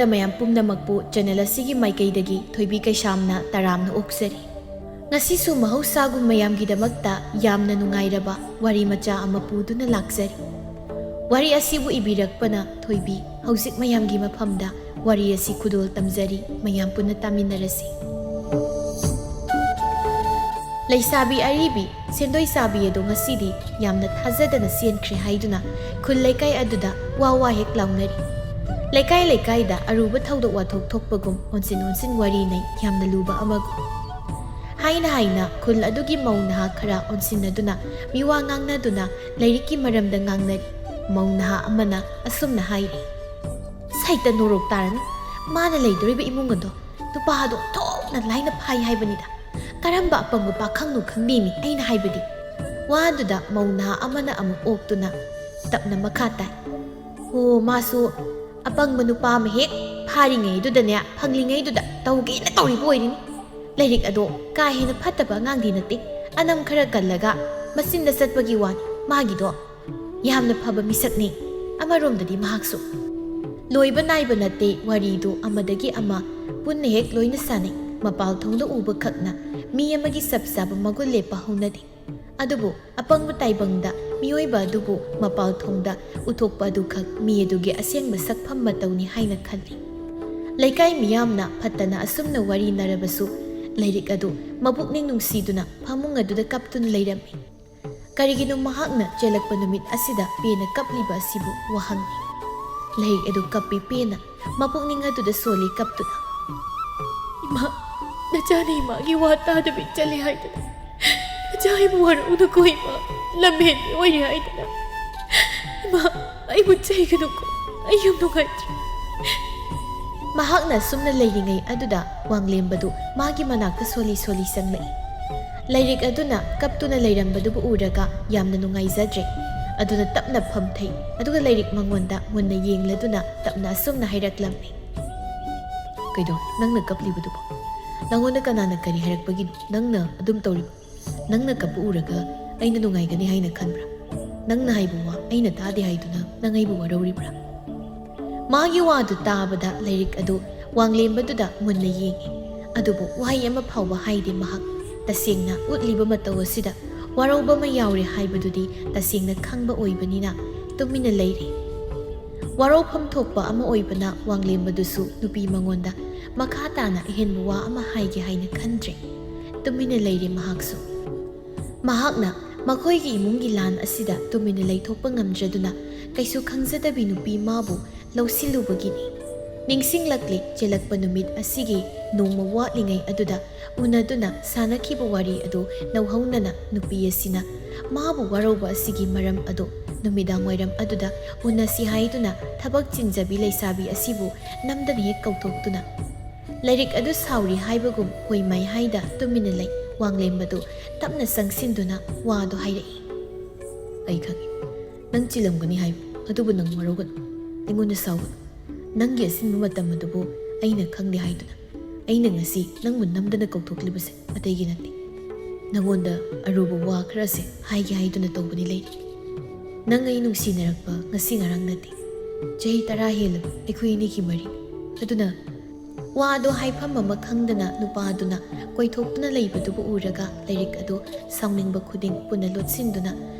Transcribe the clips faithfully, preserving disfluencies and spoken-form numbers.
ꯃꯌꯥꯝ ꯄꯨꯝꯅꯃꯛꯄꯨ ꯆꯦꯅꯦꯜ ꯑꯁꯤꯒꯤ ꯃꯥꯏꯀꯩꯗꯒꯤ ꯊꯣꯏꯕꯤ ꯀꯩꯁꯥꯝꯅ ꯇꯔꯥꯝꯅ ꯑꯣꯛꯆꯔꯤ꯫ ꯉꯁꯤꯁꯨ ꯃꯍꯧꯁꯥꯒꯨꯝ ꯃꯌꯥꯝꯒꯤꯗꯃꯛꯇ ꯌꯥꯝꯅ ꯅꯨꯡꯉꯥꯏꯔꯕ ꯋꯥꯔꯤ ꯃꯆꯥ ꯑꯃ ꯄꯨꯗꯨꯅ ꯂꯥꯛꯆꯔꯤ꯫ ꯋꯥꯔꯤ ꯑꯁꯤꯕꯨ ꯏꯕꯤꯔꯛꯄꯅ ꯊꯣꯏꯕꯤ꯫ ꯍꯧꯖꯤꯛ ꯃꯌꯥꯝꯒꯤ ꯃꯐꯝꯗ ꯋꯥꯔꯤ ꯑꯁꯤ ꯈꯨꯗꯣꯜ ꯇꯝꯖꯔꯤ, ꯃꯌꯥꯝ ꯄꯨꯟꯅ ꯇꯥꯃꯤꯟꯅꯔꯁꯤ꯫ ꯂꯩꯁꯥꯕꯤ ꯑꯔꯤꯕꯤ ꯁꯦꯟꯗꯣꯏ ꯆꯥꯕꯤ ꯑꯗꯣ ꯉꯁꯤꯗꯤ ꯌꯥꯝꯅ ꯊꯥꯖꯗꯅ ꯆꯦꯟꯈ꯭ꯔꯦ ꯍꯥꯏꯗꯨꯅ ꯈꯨꯜ ꯂꯩꯀꯥꯏ ꯑꯗꯨꯗ ꯋꯥ ꯋꯥ ꯍꯦꯛ ꯂꯥꯎꯅꯔꯤ꯫ ꯂꯩꯀꯥꯏ ꯂꯩꯀꯥꯏꯗ ꯑꯔꯨꯕ ꯊꯧꯗꯣꯛ ꯋꯥꯊꯣꯛ ꯊꯣꯛꯄꯒꯨꯝ ꯑꯣꯟꯁꯤꯟ ꯑꯣꯟꯁꯤꯟ ꯋꯥꯔꯤ ꯅꯩ, ꯌꯥꯝꯅ ꯂꯨꯕ ꯑꯃꯒꯨꯝ꯫ ꯍꯥꯏꯅ ꯍꯥꯏꯅ ꯈꯨꯜ ꯑꯗꯨꯒꯤ ꯃꯧ ꯅꯍꯥ ꯈꯔ ꯑꯣꯟꯁꯤꯟꯅꯗꯨꯅ ꯃꯤꯋꯥ ꯉꯥꯡꯅꯗꯨꯅ ꯂꯥꯏꯔꯤꯛꯀꯤ ꯃꯔꯝꯗ ꯉꯥꯡꯅꯔꯤ꯫ ꯃꯧ ꯅꯍꯥ ꯑꯃꯅ ꯑꯁꯨꯝꯅ ꯍꯥꯏꯔꯤ, "ꯁꯩꯇ ꯅꯣꯔꯣꯛ ꯇꯥꯔꯅꯤ꯫ ꯃꯥꯅ ꯂꯩꯗꯣꯔꯤꯕ ꯏꯃꯨꯡ ꯑꯗꯣ ꯅꯨꯄꯥ ꯑꯗꯣ ꯊꯣꯛꯅ ꯂꯥꯏꯅ ꯐꯥꯏ ꯍꯥꯏꯕꯅꯤꯗ꯫ ꯀꯔꯝꯕ ꯑꯄꯪꯕ ꯄꯥꯈꯪꯅꯣ ꯈꯪꯗꯦꯃꯤ, ꯑꯩꯅ ꯍꯥꯏꯕꯗꯤ꯫" ꯋꯥꯗꯨꯗ ꯃꯧ ꯅꯍꯥ ꯑꯃꯅ ꯑꯃꯨꯛ ꯑꯣꯛꯇꯨꯅ ꯇꯞꯅ ꯃꯈꯥ ꯇꯥꯏ, "ꯑꯣ, ꯃꯥꯁꯨ ꯑꯄꯪꯕ ꯅꯨꯄꯥ ꯑꯃ ꯍꯦꯛ ꯐꯥꯔꯤꯉꯩꯗꯨꯗꯅꯦ, ꯐꯪꯂꯤꯉꯩꯗꯨꯗ ꯇꯧꯒꯦꯅ ꯇꯧꯔꯤꯕ ꯑꯣꯏꯔꯤꯅꯤ꯫ ꯂꯥꯏꯔꯤꯛ ꯑꯗꯣ ꯀꯥ ꯍꯦꯟꯅ ꯐꯠꯇꯕ ꯑꯉꯥꯡꯗꯤ ꯅꯠꯇꯦ, ꯑꯅꯝ ꯈꯔ ꯀꯜꯂꯒ ꯃꯆꯤꯟꯗ ꯆꯠꯄꯒꯤ ꯋꯥꯅꯤ꯫ ꯃꯥꯒꯤꯗꯣ ꯌꯥꯝꯅ ꯐꯕ ꯃꯤꯁꯛꯅꯤ꯫ ꯑꯃꯔꯣꯝꯗꯗꯤ ꯃꯍꯥꯛꯁꯨ꯫" ꯂꯣꯏꯕ ꯅꯥꯏꯕ ꯅꯠꯇꯦ ꯋꯥꯔꯤꯗꯨ, ꯑꯃꯗꯒꯤ ꯑꯃ ꯄꯨꯟꯅ ꯍꯦꯛ ꯂꯣꯏꯅ ꯁꯥꯟꯅꯩ꯫ ꯃꯄꯥꯜ ꯊꯣꯡꯗ ꯎꯕ ꯈꯛꯅ ꯃꯤ ꯑꯃꯒꯤ ꯆꯞ ꯆꯥꯕ ꯃꯒꯨꯟ ꯂꯦꯞꯄ ꯍꯧꯅꯗꯦ꯫ ꯑꯗꯨꯕꯨ ꯑꯄꯪꯕ ꯇꯥꯏꯕꯪꯗ ꯃꯤꯑꯣꯏꯕ ꯑꯗꯨꯕꯨ ꯃꯄꯥꯜ ꯊꯣꯡꯗ ꯎꯊꯣꯛꯄ ꯑꯗꯨꯈꯛ ꯃꯤ ꯑꯗꯨꯒꯤ ꯑꯁꯦꯡꯕ ꯁꯛꯐꯝ ꯃꯇꯧꯅꯤ ꯍꯥꯏꯅ ꯈꯜꯂꯤ꯫ ꯂꯩꯀꯥꯏ ꯃꯤꯌꯥꯝꯅ ꯐꯠꯇꯅ ꯑꯁꯨꯝꯅ ꯋꯥꯔꯤ ꯅꯔꯕꯁꯨ, ꯂꯥꯏꯔꯤꯛ ꯑꯗꯨ ꯃꯄꯨꯛꯅꯤꯡ ꯅꯨꯡꯁꯤꯗꯨꯅ ꯐꯃꯨꯡ ꯑꯗꯨꯗ ꯀꯞꯇꯨꯅ ꯂꯩꯔꯝꯃꯤ꯫ ꯀꯔꯤꯒꯤꯅꯣ ꯃꯍꯥꯛꯅ ꯆꯦꯜꯂꯛꯄ ꯅꯨꯃꯤꯠ ꯑꯁꯤꯗ ꯄꯦꯟꯅ ꯀꯞꯂꯤꯕ ꯑꯁꯤꯕꯨ ꯋꯥꯍꯪꯅꯤ꯫ ꯂꯥꯏꯔꯤꯛ ꯑꯗꯨ ꯀꯞꯄꯤ ꯄꯦꯟꯅ ꯃꯄꯨꯛꯅꯤꯡ ꯑꯗꯨꯗ ꯁꯣꯜꯂꯤ ꯀꯞꯇꯨꯅ꯫ "ꯏꯃꯥ, ꯅꯆꯥꯅ ꯏꯃꯥꯒꯤ ꯋꯥ ꯇꯥꯗꯕꯤ ꯆꯠꯂꯦ ꯍꯥꯏꯗꯅ ꯅꯆꯥ ꯑꯩꯕꯨ ꯋꯥꯔꯧꯅꯨꯀꯣ ꯏꯃꯥ, ꯂꯝꯍꯦꯟꯕꯤ ꯑꯣꯏꯔꯦ ꯍꯥꯏꯗꯅ꯫ ꯏꯃꯥ, ꯑꯩꯕꯨ ꯆꯩꯒꯅꯨꯀꯣ, ꯑꯩ ꯌꯥꯝ ꯅꯨꯡꯉꯥꯏꯇ꯭ꯔꯦ꯫" ꯃꯍꯥꯛꯅ ꯁꯨꯝꯅ ꯂꯩꯔꯤꯉꯩ ꯑꯗꯨꯗ ꯋꯥꯡꯂꯦꯝꯕꯗꯨ ꯃꯥꯒꯤ ꯃꯅꯥꯛꯇ ꯁꯣꯜꯂꯤ ꯁꯣꯜꯂꯤ ꯆꯪꯂꯛꯏ꯫ ꯂꯥꯏꯔꯤꯛ ꯑꯗꯨꯅ ꯀꯞꯇꯨꯅ ꯂꯩꯔꯝꯕꯗꯨꯕꯨ ꯎꯔꯒ ꯌꯥꯝꯅ ꯅꯨꯡꯉꯥꯏꯖꯗ꯭ꯔꯦ꯫ ꯑꯗꯨꯅ ꯇꯞꯅ ꯐꯝꯊꯩ, ꯑꯗꯨꯒ ꯂꯥꯏꯔꯤꯛ ꯃꯉꯣꯟꯗ ꯃꯨꯟꯅ ꯌꯦꯡꯂꯗꯨꯅ ꯇꯞꯅ ꯑꯁꯨꯝꯅ ꯍꯥꯏꯔꯛꯂꯝꯃꯤ꯫ "ꯀꯩꯗꯧꯔꯦ ꯅꯪꯅ ꯀꯞꯂꯤꯕꯗꯨꯕꯣ? ꯅꯪꯉꯣꯟꯗ ꯀꯅꯥꯅ ꯀꯔꯤ ꯍꯥꯏꯔꯛꯄꯒꯤꯅꯣ ꯅꯪꯅ ꯑꯗꯨꯝ ꯇꯧꯔꯤꯕ? ꯅꯪꯅ ꯀꯞꯄ ꯎꯔꯒ ꯑꯩꯅ ꯅꯨꯡꯉꯥꯏꯒꯅꯤ ꯍꯥꯏꯅ ꯈꯟꯕ꯭ꯔꯥ? ꯅꯪꯅ ꯍꯥꯏꯕ ꯋꯥ ꯑꯩꯅ ꯇꯥꯗꯦ ꯍꯥꯏꯗꯨꯅ ꯅꯪ ꯑꯩꯕꯨ ꯋꯥꯔꯧꯔꯤꯕ꯭ꯔꯥ?" ꯃꯥꯒꯤ ꯋꯥꯗꯨ ꯇꯥꯕꯗ ꯂꯥꯏꯔꯤꯛ ꯑꯗꯨ ꯋꯥꯡꯂꯦꯝꯕꯗꯨꯗ ꯃꯨꯟꯅ ꯌꯦꯡꯏ꯫ ꯑꯗꯨꯕꯨ ꯋꯥꯍꯩ ꯑꯃ ꯐꯥꯎꯕ ꯍꯥꯏꯗꯦ ꯃꯍꯥꯛ꯫ ꯇꯁꯦꯡꯅ ꯎꯠꯂꯤꯕ ꯃꯇꯧ ꯑꯁꯤꯗ ꯋꯥꯔꯧꯕ ꯑꯃ ꯌꯥꯎꯔꯦ ꯍꯥꯏꯕꯗꯨꯗꯤ ꯇꯁꯦꯡꯅ ꯈꯪꯕ ꯑꯣꯏꯕꯅꯤꯅ ꯇꯨꯃꯤꯟꯅ ꯂꯩꯔꯤ꯫ ꯋꯥꯔꯧꯐꯝ ꯊꯣꯛꯄ ꯑꯃ ꯑꯣꯏꯕꯅ ꯋꯥꯡꯂꯦꯝꯕꯗꯨꯁꯨ ꯅꯨꯄꯤ ꯃꯉꯣꯟꯗ ꯃꯈꯥ ꯇꯥꯅ ꯑꯍꯦꯟꯕ ꯋꯥ ꯑꯃ ꯍꯥꯏꯒꯦ ꯍꯥꯏꯅ ꯈꯟꯗ꯭ꯔꯦ꯫ ꯇꯨꯃꯤꯟꯅ ꯂꯩꯔꯤ ꯃꯍꯥꯛꯁꯨ꯫ ꯃꯍꯥꯛꯅ ꯃꯈꯣꯏꯒꯤ ꯏꯃꯨꯡꯒꯤ ꯂꯥꯟ ꯑꯁꯤꯗ ꯇꯨꯃꯤꯟꯅ ꯂꯩꯊꯣꯛꯄ ꯉꯝꯗ꯭ꯔꯗꯨꯅ ꯀꯩꯁꯨ ꯈꯪꯖꯗꯕꯤ ꯅꯨꯄꯤ ꯃꯥꯕꯨ ꯂꯧꯁꯤꯜꯂꯨꯕꯒꯤꯅꯤ꯫ ꯅꯤꯡꯁꯤꯡꯂꯛꯂꯤ ꯆꯦꯜꯂꯛꯄ ꯅꯨꯃꯤꯠ ꯑꯁꯤꯒꯤ ꯅꯣꯡꯃ ꯋꯥꯠꯂꯤꯉꯩ ꯑꯗꯨꯗ ꯎꯅꯗꯨꯅ ꯁꯥꯟꯅꯈꯤꯕ ꯋꯥꯔꯤ ꯑꯗꯨ ꯅꯧꯍꯧꯅꯅ ꯅꯨꯄꯤ ꯑꯁꯤꯅ ꯃꯥꯕꯨ ꯋꯥꯔꯧꯕ ꯑꯁꯤꯒꯤ ꯃꯔꯝ ꯑꯗꯨ ꯅꯨꯃꯤꯗꯥꯡ ꯋꯥꯏꯔꯝ ꯑꯗꯨꯗ ꯎꯅꯁꯤ ꯍꯥꯏꯗꯨꯅ ꯊꯕꯛ ꯆꯤꯟꯖꯕꯤ ꯂꯩꯁꯥꯕꯤ ꯑꯁꯤꯕꯨ ꯅꯝꯗꯅ ꯍꯦꯛ ꯀꯧꯊꯣꯛꯇꯨꯅ ꯂꯥꯏꯔꯤꯛ ꯑꯗꯨ ꯁꯥꯎꯔꯤ ꯍꯥꯏꯕꯒꯨꯝ ꯍꯣꯏ ꯃꯥꯏ ꯍꯥꯏꯗ ꯇꯨꯃꯤꯟꯅ ꯂꯩ꯫ ꯋꯥꯡꯂꯦꯝꯕꯗꯨ ꯇꯞꯅ ꯆꯪꯁꯤꯟꯗꯨꯅ ꯋꯥꯗꯨ ꯍꯥꯏꯔꯛꯏ꯫ ꯑꯩ ꯈꯪꯏ, ꯅꯪ ꯆꯤꯜꯂꯝꯒꯅꯤ ꯍꯥꯏꯕ, ꯑꯗꯨꯕꯨ ꯅꯪ ꯋꯥꯔꯧꯒꯅꯨ, ꯑꯩꯉꯣꯟꯗ ꯁꯥꯎꯒꯅꯨ꯫ ꯅꯪꯒꯤ ꯑꯁꯤꯟꯕ ꯃꯇꯝ ꯑꯗꯨꯕꯨ ꯑꯩꯅ ꯈꯪꯗꯦ ꯍꯥꯏꯗꯨꯅ ꯑꯩꯅ ꯉꯁꯤ ꯅꯪꯕꯨ ꯅꯝꯗꯅ ꯀꯧꯊꯣꯛꯂꯤꯕꯁꯦ ꯑꯇꯩꯒꯤ ꯅꯠꯇꯦ꯫ ꯅꯉꯣꯟꯗ ꯑꯔꯨꯕ ꯋꯥ ꯈꯔꯁꯦ ꯍꯥꯏꯒꯦ ꯍꯥꯏꯗꯨꯅ ꯇꯧꯕꯅꯤ ꯂꯩꯔꯤ꯫ ꯅꯪ ꯑꯩ ꯅꯨꯡꯁꯤꯅꯔꯛꯄ ꯉꯁꯤ ꯉꯔꯥꯡ ꯅꯠꯇꯦ꯫ ꯆꯍꯤ ꯇꯔꯥ ꯍꯦꯜꯂꯕ ꯑꯩꯈꯣꯏ ꯑꯅꯤꯒꯤ ꯃꯔꯤ꯫ ꯑꯗꯨꯅ ꯋꯥꯗꯣ ꯍꯥꯏꯐꯝ ꯑꯃ ꯈꯪꯗꯅ ꯅꯨꯄꯥꯗꯨꯅ ꯀꯣꯏꯊꯣꯛꯇꯨꯅ ꯂꯩꯕꯗꯨꯕꯨ ꯎꯔꯒ ꯂꯥꯏꯔꯤꯛ ꯑꯗꯨ ꯁꯥꯎꯅꯤꯡꯕ ꯈꯨꯗꯤꯡ ꯄꯨꯟꯅ ꯂꯣꯠꯁꯤꯟꯗꯨꯅ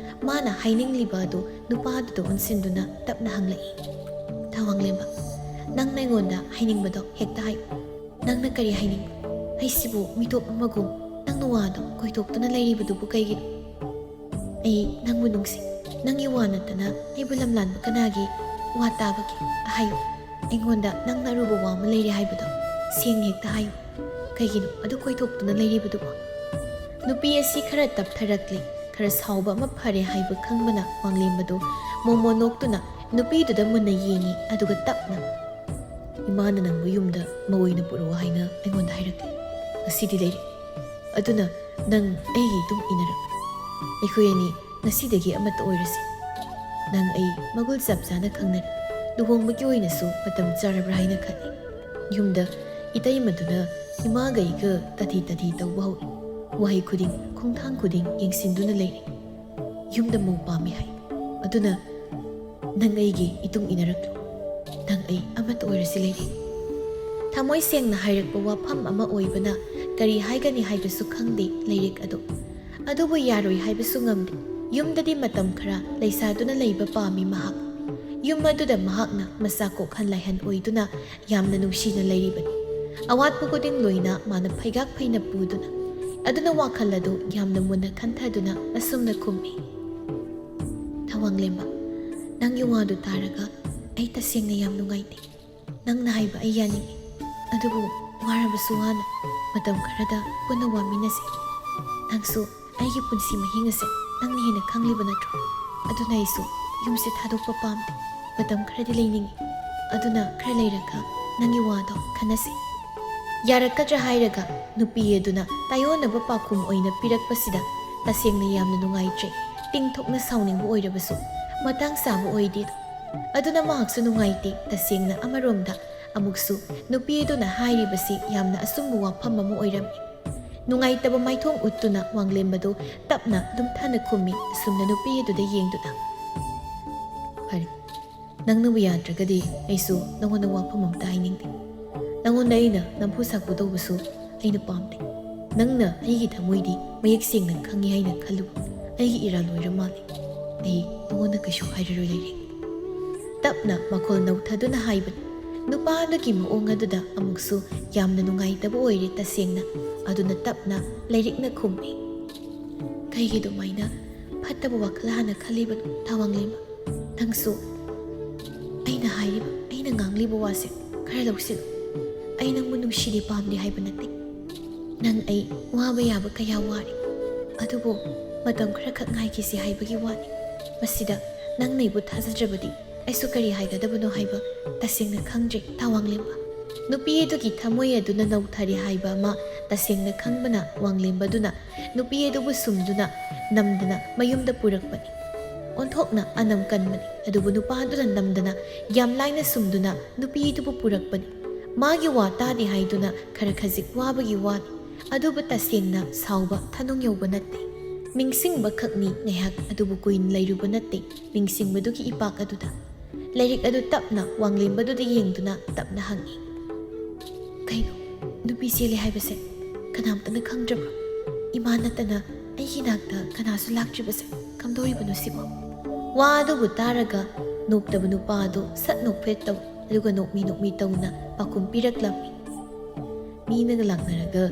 ꯃꯥꯅ ꯍꯥꯏꯅꯤꯡꯂꯤꯕ ꯑꯗꯨ ꯅꯨꯄꯥꯗꯨꯗ ꯑꯣꯟꯁꯤꯟꯗꯨꯅ ꯇꯞꯅ ꯍꯪꯂꯛꯏ꯫ ꯊꯋꯥꯡꯂꯦꯝꯕ, ꯅꯪꯅ ꯑꯩꯉꯣꯟꯗ ꯍꯥꯏꯅꯤꯡꯕꯗꯣ ꯍꯦꯛꯇ ꯍꯥꯏꯌꯨ꯫ ꯅꯪꯅ ꯀꯔꯤ ꯍꯥꯏꯅꯤꯡꯕ? ꯑꯩꯁꯤꯕꯨ ꯃꯤꯇꯣꯞ ꯑꯃꯒꯨꯝ ꯅꯪꯅ ꯋꯥꯗꯣ ꯀꯣꯏꯊꯣꯛꯇꯨꯅ ꯂꯩꯔꯤꯕꯗꯨꯕꯨ ꯀꯩꯒꯤꯅꯣ? ꯑꯩ ꯅꯪꯕꯨ ꯅꯨꯡꯁꯤ꯫ ꯅꯪꯒꯤ ꯋꯥ ꯅꯠꯇꯅ ꯑꯩꯕꯨ ꯂꯝꯂꯥꯟꯕ ꯀꯅꯥꯒꯤ ꯋꯥ ꯇꯥꯕꯒꯦ? ꯍꯥꯏꯌꯨ꯫ ꯑꯩꯉꯣꯟꯗ ꯅꯪꯅ ꯑꯔꯨꯕ ꯋꯥ ꯑꯃ ꯂꯩꯔꯦ ꯍꯥꯏꯕꯗꯣ ꯁꯦꯡꯅ ꯍꯦꯛꯇ ꯍꯥꯏꯌꯨ꯫ ꯀꯩꯒꯤꯅꯣ ꯑꯗꯨ ꯀꯣꯏꯊꯣꯛꯇꯨꯅ ꯂꯩꯔꯤꯕꯗꯨꯕꯣ? ꯅꯨꯄꯤ ꯑꯁꯤ ꯈꯔ ꯇꯞꯊꯔꯛꯂꯦ꯫ ꯈꯔ ꯁꯥꯎꯕ ꯑꯃ ꯐꯔꯦ ꯍꯥꯏꯕ ꯈꯪꯕꯅ ꯋꯥꯡꯂꯦꯝꯕꯗꯨ ꯃꯣꯃꯣ ꯅꯣꯛꯇꯨꯅ ꯅꯨꯄꯤꯗꯨꯗ ꯃꯨꯟꯅ ꯌꯦꯡꯏ, ꯑꯗꯨꯒ ꯇꯞꯅ, "ꯏꯃꯥꯅ ꯅꯪꯕꯨ ꯌꯨꯝꯗ ꯃꯧ ꯑꯣꯏꯅ ꯄꯨꯔꯛꯑꯣ ꯍꯥꯏꯅ ꯑꯩꯉꯣꯟꯗ ꯍꯥꯏꯔꯛꯂꯦ꯫ ꯉꯁꯤꯗꯤ ꯂꯩꯔꯦ꯫ ꯑꯗꯨꯅ ꯅꯪ ꯑꯩꯒꯤ ꯏꯇꯨꯡ ꯏꯟꯅꯔꯛꯂꯣ꯫ ꯑꯩꯈꯣꯏ ꯑꯅꯤ ꯉꯁꯤꯗꯒꯤ ꯑꯃꯠꯇ ꯑꯣꯏꯔꯁꯤ꯫ ꯅꯪ ꯑꯩ ꯃꯒꯨꯜ ꯆꯞ ꯆꯥꯅ ꯈꯪꯅꯔꯦ꯫ ꯂꯨꯍꯣꯡꯕꯒꯤ ꯑꯣꯏꯅꯁꯨ ꯃꯇꯝ ꯆꯥꯔꯕ꯭ꯔꯥ ꯍꯥꯏꯅ ꯈꯜꯂꯤ꯫" ꯌꯨꯝꯗ ꯏꯇꯩꯃꯗꯨꯅ ꯏꯃꯥꯒ ꯑꯩꯒ ꯇꯥꯊꯤ ꯇꯥꯊꯤ ꯇꯧꯕ ꯍꯧꯏ꯫ ꯋꯥꯍꯩ ꯈꯨꯗꯤꯡ, ꯈꯣꯡꯊꯥꯡ ꯈꯨꯗꯤꯡ ꯌꯦꯡꯁꯤꯟꯗꯨꯅ ꯂꯩꯔꯤ꯫ "ꯌꯨꯝꯗ ꯃꯧ ꯄꯥꯝꯃꯤ ꯍꯥꯏ꯫ ꯑꯗꯨꯅ ꯅꯪ ꯑꯩꯒꯤ ꯏꯇꯨꯡ ꯏꯟꯅꯔꯛꯂꯣ꯫" ꯅꯪ ꯑꯩ ꯑꯃꯠꯇ ꯑꯣꯏꯔꯁꯤ ꯂꯩꯔꯤꯛ꯫ ꯊꯃꯣꯏ ꯁꯦꯡꯅ ꯍꯥꯏꯔꯛꯄ ꯋꯥꯐꯝ ꯑꯃ ꯑꯣꯏꯕꯅ ꯀꯔꯤ ꯍꯥꯏꯒꯅꯤ ꯍꯥꯏꯕꯁꯨ ꯈꯪꯗꯦ ꯂꯩꯔꯤꯛ ꯑꯗꯨ꯫ ꯑꯗꯨꯕꯨ ꯌꯥꯔꯣꯏ ꯍꯥꯏꯕꯁꯨ ꯉꯝꯗꯦ꯫ ꯌꯨꯝꯗꯗꯤ ꯃꯇꯝ ꯈꯔ ꯂꯩꯁꯥꯗꯨꯅ ꯂꯩꯕ ꯄꯥꯝꯃꯤ ꯃꯍꯥꯛ꯫ ꯌꯨꯝ ꯑꯗꯨꯗ ꯃꯍꯥꯛꯅ ꯃꯆꯥ ꯀꯣꯛꯍꯟ ꯂꯥꯏꯍꯟ ꯑꯣꯏꯗꯨꯅ ꯌꯥꯝꯅ ꯅꯨꯡꯁꯤꯅ ꯂꯩꯔꯤꯕꯅꯤ꯫ ꯑꯋꯥꯠꯄ ꯈꯨꯗꯤꯡ ꯂꯣꯏꯅ ꯃꯥꯅ ꯐꯩꯒꯥꯛ ꯐꯩꯅ ꯄꯨꯗꯨꯅ꯫ ꯑꯗꯨꯅ ꯋꯥꯈꯜ ꯑꯗꯨ ꯌꯥꯝꯅ ꯃꯨꯟꯅ ꯈꯟꯊꯗꯨꯅ ꯑꯁꯨꯝꯅ ꯈꯨꯝꯃꯤ, ꯊꯋꯥꯡꯂꯦꯝꯕ, ꯅꯪꯒꯤ ꯋꯥꯗꯨ ꯇꯥꯔꯒ ꯑꯩ ꯇꯁꯦꯡꯅ ꯌꯥꯝ ꯅꯨꯡꯉꯥꯏꯇꯦ꯫ ꯅꯪꯅ ꯍꯥꯏꯕ ꯑꯩ ꯌꯥꯅꯤꯡꯏ꯫ ꯑꯗꯨꯕꯨ ꯋꯥꯔꯕꯁꯨ ꯋꯥꯅ ꯃꯇꯝ ꯈꯔꯗ ꯄꯨꯟꯅ ꯋꯥꯃꯤꯟꯅꯁꯤ꯫ ꯅꯪꯁꯨ ꯑꯩꯒꯤ ꯄꯨꯟꯁꯤ ꯃꯍꯤꯡ ꯑꯁꯦ ꯅꯪꯅ ꯍꯦꯟꯅ ꯈꯪꯂꯤꯕ ꯅꯠꯇ꯭ꯔꯣ? ꯑꯗꯨꯅ ꯑꯩꯁꯨ ꯌꯨꯝꯁꯦ ꯊꯥꯗꯣꯛꯄ ꯄꯥꯝꯗꯦ꯫ ꯃꯇꯝ ꯈꯔꯗꯤ ꯂꯩꯅꯤꯡꯏ꯫ ꯑꯗꯨꯅ ꯈꯔ ꯂꯩꯔꯒ ꯅꯪꯒꯤ ꯋꯥꯗꯣ ꯈꯟꯅꯁꯤ꯫ ꯌꯥꯔꯛꯀꯗ꯭ꯔꯥ ꯍꯥꯏꯔꯒ ꯅꯨꯄꯤ ꯑꯗꯨꯅ ꯇꯥꯏꯑꯣꯟꯅꯕ ꯄꯥꯎꯈꯨꯝ ꯑꯣꯏꯅ ꯄꯤꯔꯛꯄꯁꯤꯗ ꯇꯁꯦꯡꯅ ꯌꯥꯝꯅ ꯅꯨꯡꯉꯥꯏꯇ꯭ꯔꯦ꯫ ꯇꯤꯡꯊꯣꯛꯅ ꯁꯥꯎꯅꯤꯡꯕ ꯑꯣꯏꯔꯕꯁꯨ ꯃꯇꯥꯡ ꯆꯥꯕ ꯑꯣꯏꯗꯦꯗꯣ꯫ ꯑꯗꯨꯅ ꯃꯍꯥꯛꯁꯨ ꯅꯨꯡꯉꯥꯏꯇꯦ꯫ ꯇꯁꯦꯡꯅ ꯑꯃꯔꯣꯝꯗ ꯑꯃꯨꯛꯁꯨ ꯅꯨꯄꯤ ꯑꯗꯨꯅ ꯍꯥꯏꯔꯤꯕꯁꯤ ꯌꯥꯝꯅ ꯑꯆꯨꯝꯕ ꯋꯥꯐꯝ ꯑꯃ ꯑꯣꯏꯔꯝꯃꯤ꯫ ꯅꯨꯡꯉꯥꯏꯇꯕ ꯃꯥꯏꯊꯣꯡ ꯎꯠꯇꯨꯅ ꯋꯥꯡꯂꯦꯝꯕꯗꯨ ꯇꯞꯅ ꯂꯨꯝꯊꯅ ꯈꯨꯝꯃꯤ꯫ ꯑꯁꯨꯝꯅ ꯅꯨꯄꯤ ꯑꯗꯨꯗ ꯌꯦꯡꯗꯨꯅ, ꯐꯔꯦ, ꯅꯪꯅꯕꯨ ꯌꯥꯗ꯭ꯔꯒꯗꯤ ꯑꯩꯁꯨ ꯅꯉꯣꯟꯗ ꯋꯥꯐꯝ ꯑꯝꯇ ꯍꯥꯏꯅꯤꯡꯗꯦ꯫ ꯅꯉꯣꯟꯗ ꯑꯩꯅ ꯅꯝꯐꯨ ꯁꯥꯐꯨ ꯇꯧꯕꯁꯨ ꯑꯩꯅ ꯄꯥꯝꯗꯦ꯫ ꯅꯪꯅ ꯑꯩꯒꯤ ꯊꯃꯣꯏꯗꯤ ꯃꯌꯦꯛ ꯁꯦꯡꯅ ꯈꯪꯉꯤ ꯍꯥꯏꯅ ꯈꯜꯂꯨ꯫ ꯑꯩꯒꯤ ꯏꯔꯥꯜ ꯑꯣꯏꯔ ꯃꯥꯜꯂꯦ꯫ ꯑꯩ ꯅꯉꯣꯟꯗ ꯀꯩꯁꯨ ꯍꯥꯏꯔꯔꯣꯏ ꯂꯩꯔꯦ꯫ ꯇꯞꯅ ꯃꯈꯣꯜ ꯅꯧꯊꯗꯨꯅ ꯍꯥꯏꯕꯅꯤ꯫ ꯅꯨꯄꯥ ꯑꯗꯨꯒꯤ ꯃꯑꯣꯡ ꯑꯗꯨꯗ ꯑꯃꯨꯛꯁꯨ ꯌꯥꯝꯅ ꯅꯨꯡꯉꯥꯏꯇꯕ ꯑꯣꯏꯔꯦ ꯇꯁꯦꯡꯅ꯫ ꯑꯗꯨꯅ ꯇꯞꯅ ꯂꯩꯔꯤꯛꯅ ꯈꯨꯝꯃꯤ, ꯀꯩꯒꯤ ꯑꯗꯨꯃꯥꯏꯅ ꯐꯠꯇꯕ ꯋꯥꯈꯜ ꯍꯥꯟꯅ ꯈꯜꯂꯤꯕꯅꯣ ꯊꯋꯥꯡꯂꯦꯝꯕ? ꯅꯪꯁꯨ ꯑꯩꯅ ꯍꯥꯏꯔꯤꯕ, ꯑꯩꯅ ꯉꯥꯡꯂꯤꯕ ꯋꯥꯁꯦ ꯈꯔ ꯂꯧꯁꯤꯜꯂꯨ꯫ ꯑꯩ ꯅꯪꯕꯨ ꯅꯨꯡꯁꯤꯗꯦ ꯄꯥꯝꯗꯦ ꯍꯥꯏꯕ ꯅꯠꯇꯦ꯫ ꯅꯪ ꯑꯩ ꯋꯥꯕ ꯌꯥꯕ ꯀꯌꯥ ꯋꯥꯔꯦ꯫ ꯑꯗꯨꯕꯨ ꯃꯇꯝ ꯈꯔꯈꯛ ꯉꯥꯏꯈꯤꯁꯤ ꯍꯥꯏꯕꯒꯤ ꯋꯥꯅꯤ꯫ ꯃꯁꯤꯗ ꯅꯪꯅ ꯑꯩꯕꯨ ꯊꯥꯖꯗ꯭ꯔꯕꯗꯤ ꯑꯩꯁꯨ ꯀꯔꯤ ꯍꯥꯏꯒꯗꯕꯅꯣ ꯍꯥꯏꯕ ꯇꯁꯦꯡꯅ ꯈꯪꯗ꯭ꯔꯦ ꯊꯋꯥꯡꯂꯦꯝꯕ꯫ ꯅꯨꯄꯤ ꯑꯗꯨꯒꯤ ꯊꯃꯣꯏ ꯑꯗꯨꯅ ꯅꯧꯊꯔꯦ ꯍꯥꯏꯕ ꯑꯃ ꯇꯁꯦꯡꯅ ꯈꯪꯕꯅ ꯋꯥꯡꯂꯦꯝꯕꯗꯨꯅ ꯅꯨꯄꯤ ꯑꯗꯨꯕꯨ ꯁꯨꯝꯗꯨꯅ ꯅꯝꯗꯅ ꯃꯌꯨꯝꯗ ꯄꯨꯔꯛꯄꯅꯤ꯫ ꯑꯣꯟꯊꯣꯛꯅ ꯑꯅꯝ ꯀꯟꯕꯅꯤ꯫ ꯑꯗꯨꯕꯨ ꯅꯨꯄꯥ ꯑꯗꯨꯅ ꯅꯝꯗꯅ ꯌꯥꯝ ꯂꯥꯏꯅ ꯁꯨꯝꯗꯨꯅ ꯅꯨꯄꯤ ꯑꯗꯨꯕꯨ ꯄꯨꯔꯛꯄꯅꯤ꯫ ꯃꯥꯒꯤ ꯋꯥ ꯇꯥꯗꯦ ꯍꯥꯏꯗꯨꯅ ꯈꯔ ꯈꯖꯤꯛ ꯋꯥꯕꯒꯤ ꯋꯥꯅꯤ꯫ ꯑꯗꯨꯕꯨ ꯇꯁꯦꯡꯅ ꯁꯥꯎꯕ ꯊꯅꯨꯡ ꯌꯧꯕ ꯅꯠꯇꯦ꯫ ꯅꯤꯡꯁꯤꯡꯕ ꯈꯛꯅꯤ ꯉꯥꯏꯍꯥꯛ, ꯑꯗꯨꯕꯨ ꯀꯨꯏꯅ ꯂꯩꯔꯨꯕ ꯅꯠꯇꯦ ꯅꯤꯡꯁꯤꯡꯕꯗꯨꯒꯤ ꯏꯄꯥꯛ ꯑꯗꯨꯗ꯫ ꯂꯥꯏꯔꯤꯛ ꯑꯗꯨ ꯇꯞꯅ ꯋꯥꯡꯂꯦꯝꯕꯗꯨꯗ ꯌꯦꯡꯗꯨꯅ ꯇꯞꯅ ꯍꯪꯉꯤ꯫ "ꯀꯩꯅꯣ, ꯅꯨꯄꯤ ꯆꯦꯜꯂꯦ ꯍꯥꯏꯕꯁꯦ ꯀꯅꯥꯝꯇꯅ ꯈꯪꯗ꯭ꯔꯕ꯭ꯔꯣ? ꯏꯃꯥ ꯅꯠꯇꯅ ꯑꯩꯒꯤ ꯅꯥꯛꯇ ꯀꯅꯥꯁꯨ ꯂꯥꯛꯇ꯭ꯔꯤꯕꯁꯦ ꯀꯝꯗꯧꯔꯤꯕꯅꯣ ꯁꯤꯕꯣ?" ꯋꯥ ꯑꯗꯨꯕꯨ ꯇꯥꯔꯒ ꯅꯣꯛꯇꯕ ꯅꯨꯄꯥ ꯑꯗꯨ ꯁꯠ ꯅꯣꯛꯐꯦꯠ ꯇꯧ, ꯑꯗꯨꯒ ꯅꯣꯛꯃꯤ ꯅꯣꯛꯃꯤ ꯇꯧꯅ ꯄꯥꯎꯈꯨꯝ ꯄꯤꯔꯛꯂꯝꯃꯤ꯫ ꯃꯤꯅꯒ ꯂꯥꯛꯅꯔꯒ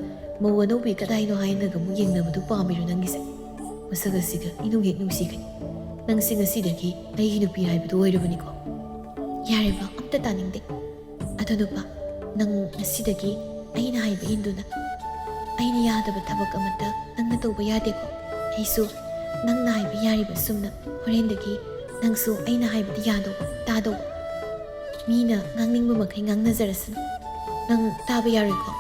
"ꯃꯧ ꯑꯅꯧꯕꯤ ꯀꯗꯥꯏꯅꯣ?" ꯍꯥꯏꯅꯒ ꯑꯃꯨꯛ ꯌꯦꯡꯅꯕꯗꯨ ꯄꯥꯝꯃꯤꯔꯣ ꯅꯪꯒꯤꯁꯦ? ꯃꯁꯛ ꯑꯁꯤꯒ ꯏꯅꯨꯡ ꯍꯦꯛ ꯅꯨꯡꯁꯤꯈꯩ꯫ ꯅꯪꯁꯦ ꯉꯁꯤꯗꯒꯤ ꯑꯩꯒꯤ ꯅꯨꯄꯤ ꯍꯥꯏꯕꯗꯨ ꯑꯣꯏꯔꯕꯅꯤꯀꯣ꯫ ꯌꯥꯔꯦꯕ, ꯑꯝꯇ ꯇꯥꯅꯤꯡꯗꯦ꯫ ꯑꯗꯣ ꯅꯨꯄꯥ, ꯅꯪ ꯉꯁꯤꯗꯒꯤ ꯑꯩꯅ ꯍꯥꯏꯕ ꯏꯟꯗꯨꯅ, ꯑꯩꯅ ꯌꯥꯗꯕ ꯊꯕꯛ ꯑꯃꯠꯇ ꯅꯪꯅ ꯇꯧꯕ ꯌꯥꯗꯦꯀꯣ? ꯑꯩꯁꯨ ꯅꯪꯅ ꯍꯥꯏꯕ ꯌꯥꯔꯤꯕ ꯁꯨꯝꯅ ꯍꯣꯔꯦꯟꯗꯒꯤ ꯅꯪꯁꯨ ꯑꯩꯅ ꯍꯥꯏꯕꯗꯤ ꯌꯥꯗꯧꯕ, ꯇꯥꯗꯧꯕ꯫ ꯃꯤꯅ ꯉꯥꯡꯅꯤꯡꯕ ꯃꯈꯩ ꯉꯥꯡꯅꯖꯔꯁꯅꯨ꯫ ꯅꯪ ꯇꯥꯕ ꯌꯥꯔꯣꯏꯀꯣ?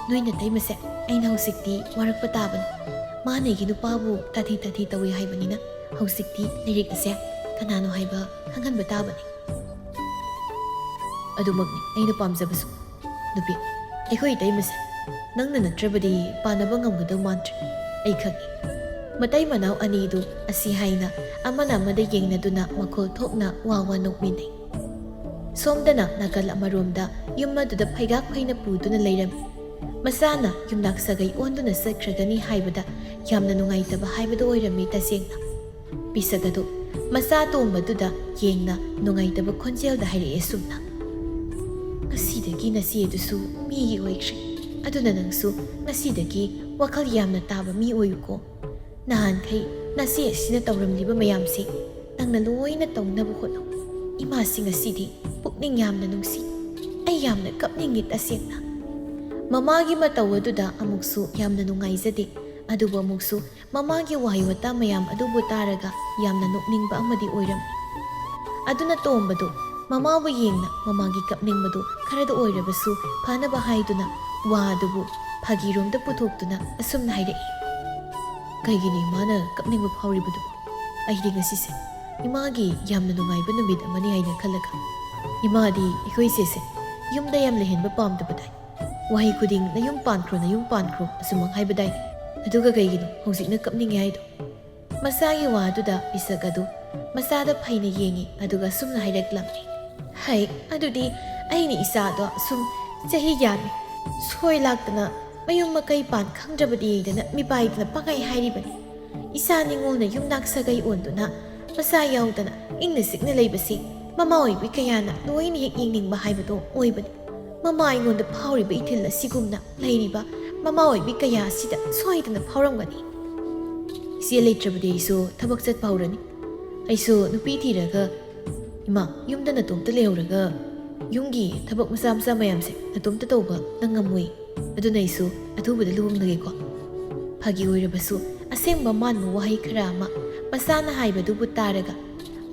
ꯅꯣꯏ ꯅꯇꯩꯃꯁꯦ ꯑꯩꯅ ꯍꯧꯖꯤꯛꯇꯤ ꯋꯥꯔꯛꯄ ꯇꯥꯕꯅꯤ꯫ ꯃꯥꯅ ꯑꯩꯒꯤ ꯅꯨꯄꯥꯕꯨ ꯇꯥꯊꯤ ꯇꯥꯊꯤ ꯇꯧꯏ ꯍꯥꯏꯕꯅꯤꯅ ꯍꯧꯖꯤꯛꯇꯤ ꯂꯩꯔꯤꯛ ꯑꯁꯦ ꯀꯅꯥꯅꯣ ꯍꯥꯏꯕ ꯈꯪꯍꯟꯕ ꯇꯥꯕꯅꯤ꯫ ꯑꯗꯨꯃꯛꯅꯤ ꯑꯩꯅ ꯄꯥꯝꯖꯕꯁꯨ꯫ ꯅꯨꯄꯤ, ꯑꯩꯈꯣꯏ ꯏꯇꯩꯃꯁꯦ ꯅꯪꯅ ꯅꯠꯇ꯭ꯔꯕꯗꯤ ꯄꯥꯟꯅꯕ ꯉꯝꯒꯗꯧ ꯃꯥꯟꯗ꯭ꯔꯦ꯫ ꯑꯩ ꯈꯪꯏ꯫ ꯃꯇꯩ ꯃꯅꯥꯎ ꯑꯅꯤꯗꯨ ꯑꯁꯤ ꯍꯥꯏꯅ ꯑꯃꯅ ꯑꯃꯗ ꯌꯦꯡꯅꯗꯨꯅ ꯃꯈꯣꯜ ꯊꯣꯛꯅ ꯋꯥ ꯋꯥ ꯅꯣꯛꯃꯤꯟꯅꯩ꯫ ꯁꯣꯝꯗꯅ ꯅꯥꯀꯜ ꯑꯃꯔꯣꯝꯗ ꯌꯨꯝ ꯑꯗꯨꯗ ꯐꯩꯒꯥꯛ ꯐꯩꯅ ꯄꯨꯗꯨꯅ ꯂꯩꯔꯝꯃꯤ꯫ ꯃꯆꯥꯅ ꯌꯨꯝꯅꯥꯛ ꯁꯥꯒꯩ ꯑꯣꯟꯗꯨꯅ ꯆꯠꯈ꯭ꯔꯒꯅꯤ ꯍꯥꯏꯕꯗ ꯌꯥꯝꯅ ꯅꯨꯡꯉꯥꯏꯇꯕ ꯍꯥꯏꯕꯗꯨ ꯑꯣꯏꯔꯝꯃꯤ ꯇꯁꯦꯡꯅ꯫ ꯄꯤꯁꯛ ꯑꯗꯨ ꯃꯆꯥ ꯑꯇꯣꯝꯕꯗꯨꯗ ꯌꯦꯡꯅ ꯅꯨꯡꯉꯥꯏꯇꯕ ꯈꯣꯟꯖꯦꯜꯗ ꯍꯥꯏꯔꯛꯑꯦ ꯁꯨꯝꯅ꯫ "ꯉꯁꯤꯗꯒꯤ ꯅꯆꯦ ꯑꯗꯨꯁꯨ ꯃꯤꯒꯤ ꯑꯣꯏꯈ꯭ꯔꯦ꯫ ꯑꯗꯨꯅ ꯅꯪꯁꯨ ꯉꯁꯤꯗꯒꯤ ꯋꯥꯈꯜ ꯌꯥꯝꯅ ꯇꯥꯕ ꯃꯤ ꯑꯣꯏꯌꯨꯀꯣ꯫ ꯅꯍꯥꯟꯈꯩ ꯅꯆꯦ ꯑꯁꯤꯅ ꯇꯧꯔꯝꯂꯤꯕ ꯃꯌꯥꯝꯁꯦ ꯅꯪꯅ ꯂꯣꯏꯅ ꯇꯧꯅꯕ ꯍꯣꯠꯅꯧ꯫ ꯏꯃꯥꯁꯤ ꯉꯁꯤꯗꯤ ꯄꯨꯛꯅꯤꯡ ꯌꯥꯝꯅ ꯅꯨꯡꯁꯤ꯫ ꯑꯩ ꯌꯥꯝꯅ ꯀꯞꯅꯤꯡꯉꯤ ꯇꯁꯦꯡꯅ꯫ ꯃꯃꯥꯒꯤ ꯃꯇꯧ ꯑꯗꯨꯗ ꯑꯃꯨꯛꯁꯨ ꯌꯥꯝꯅ ꯅꯨꯡꯉꯥꯏꯖꯗꯦ, ꯑꯗꯨꯕꯨ ꯑꯃꯨꯛꯁꯨ ꯃꯃꯥꯒꯤ ꯋꯥꯍꯩ ꯋꯥꯇꯥ ꯃꯌꯥꯝ ꯑꯗꯨꯕꯨ ꯇꯥꯔꯒ ꯌꯥꯝꯅ ꯅꯣꯛꯅꯤꯡꯕ ꯑꯃꯗꯤ ꯑꯣꯏꯔꯝꯃꯤ꯫ ꯑꯗꯨꯅ ꯇꯣꯝꯕꯗꯨ ꯃꯃꯥꯕꯨ ꯌꯦꯡꯅ ꯃꯃꯥꯒꯤ ꯀꯞꯅꯤꯡꯕꯗꯨ ꯈꯔꯗ ꯑꯣꯏꯔꯕꯁꯨ ꯐꯅꯕ ꯍꯥꯏꯗꯨꯅ ꯋꯥ ꯑꯗꯨꯕꯨ ꯐꯥꯒꯤꯔꯣꯝꯗ ꯄꯨꯊꯣꯛꯇꯨꯅ ꯑꯁꯨꯝꯅ ꯍꯥꯏꯔꯛꯏ꯫ "ꯀꯩꯒꯤꯅꯣ ꯏꯃꯥꯅ ꯀꯞꯅꯤꯡꯕ ꯐꯥꯎꯔꯤꯕꯗꯨꯕꯣ? ꯑꯩꯗꯤ ꯉꯁꯤꯁꯦ ꯏꯃꯥꯒꯤ ꯌꯥꯝꯅ ꯅꯨꯡꯉꯥꯏꯕ ꯅꯨꯃꯤꯠ ꯑꯃꯅꯤ ꯍꯥꯏꯅ ꯈꯜꯂꯒ꯫ ꯏꯃꯥꯗꯤ ꯑꯩꯈꯣꯏ ꯏꯆꯦꯁꯦ ꯌꯨꯝꯗ ꯌꯥꯝ ꯂꯩꯍꯟꯕ ꯄꯥꯝꯗꯕꯗꯥꯏ꯫ ꯋꯥꯍꯩ ꯈꯨꯗꯤꯡ 'ꯅꯌꯨꯝ ꯄꯥꯟꯈ꯭ꯔꯣ, ꯅꯌꯨꯝ ꯄꯥꯟꯈ꯭ꯔꯣ' ꯑꯁꯨꯃꯛ ꯍꯥꯏꯕꯗꯥꯏ꯫ ꯑꯗꯨꯒ ꯀꯩꯒꯤꯅꯣ ꯍꯧꯖꯤꯛꯅ ꯀꯞꯅꯤꯡꯉꯦ ꯍꯥꯏꯗꯣ?" ꯃꯆꯥꯒꯤ ꯋꯥꯗꯨꯗ ꯄꯤꯁꯛ ꯑꯗꯨ ꯃꯆꯥꯗ ꯐꯩꯅ ꯌꯦꯡꯉꯤ, ꯑꯗꯨꯒ ꯁꯨꯝꯅ ꯍꯥꯏꯔꯛꯂꯝꯃꯤ꯫ "ꯍꯩ, ꯑꯗꯨꯗꯤ ꯑꯩꯅ ꯏꯆꯥꯗꯣ ꯁꯨꯝ ꯆꯍꯤ ꯌꯥꯝꯃꯤ, ꯁꯣꯏ ꯂꯥꯛꯇꯅ ꯃꯌꯨꯝ ꯃꯀꯩ ꯄꯥꯟ ꯈꯪꯗ꯭ꯔꯕꯗꯤꯗꯅ ꯃꯤꯄꯥꯏꯗꯅ ꯄꯪꯍꯥꯏ ꯍꯥꯏꯔꯤꯕꯅꯤ꯫ ꯏꯆꯥ ꯅꯤꯉꯣꯜꯅ ꯌꯨꯝꯅꯥꯛ ꯁꯥꯒꯩ ꯑꯣꯟꯗꯨꯅ ꯃꯆꯥ ꯌꯥꯎꯗꯅ ꯏꯪꯅ ꯆꯤꯛꯅ ꯂꯩꯕꯁꯤ ꯃꯃꯥ ꯑꯣꯏꯕꯤ ꯀꯌꯥꯅ ꯂꯣꯏꯅ ꯍꯦꯛ ꯌꯦꯡꯅꯤꯡꯕ ꯍꯥꯏꯕꯗꯣ ꯑꯣꯏꯕꯅꯤ꯫ ꯃꯃꯥ ꯑꯩꯉꯣꯟꯗ ꯐꯥꯎꯔꯤꯕ ꯏꯊꯤꯜ ꯑꯁꯤꯒꯨꯝꯅ ꯂꯩꯔꯤꯕ ꯃꯃꯥ ꯑꯣꯏꯕꯤ ꯀꯌꯥ ꯑꯁꯤꯗ ꯁꯣꯏꯗꯅ ꯐꯥꯎꯔꯝꯒꯅꯤ꯫ ꯏꯆꯦ ꯂꯩꯇ꯭ꯔꯕꯗꯤ ꯑꯩꯁꯨ ꯊꯕꯛ ꯆꯠꯄ ꯍꯧꯔꯅꯤ꯫ ꯑꯩꯁꯨ ꯅꯨꯄꯤ ꯊꯤꯔꯒ, ꯏꯃꯥ, ꯌꯨꯝꯗ ꯅꯇꯣꯝꯇ ꯂꯩꯍꯧꯔꯒ ꯌꯨꯝꯒꯤ ꯊꯕꯛ ꯃꯆꯥ ꯃꯆꯥ ꯃꯌꯥꯝꯁꯦ ꯅꯇꯣꯝꯇ ꯇꯧꯕ ꯅꯪ ꯉꯝꯃꯣꯏ꯫ ꯑꯗꯨꯅ ꯑꯩꯁꯨ ꯑꯊꯨꯕꯗ ꯂꯨꯍꯣꯡꯂꯒꯦꯀꯣ꯫" ꯐꯥꯒꯤ ꯑꯣꯏꯔꯕꯁꯨ ꯑꯁꯦꯡꯕ ꯃꯥꯟꯕ ꯋꯥꯍꯩ ꯈꯔ ꯑꯃ ꯃꯆꯥꯅ ꯍꯥꯏꯕꯗꯨꯕꯨ ꯇꯥꯔꯒ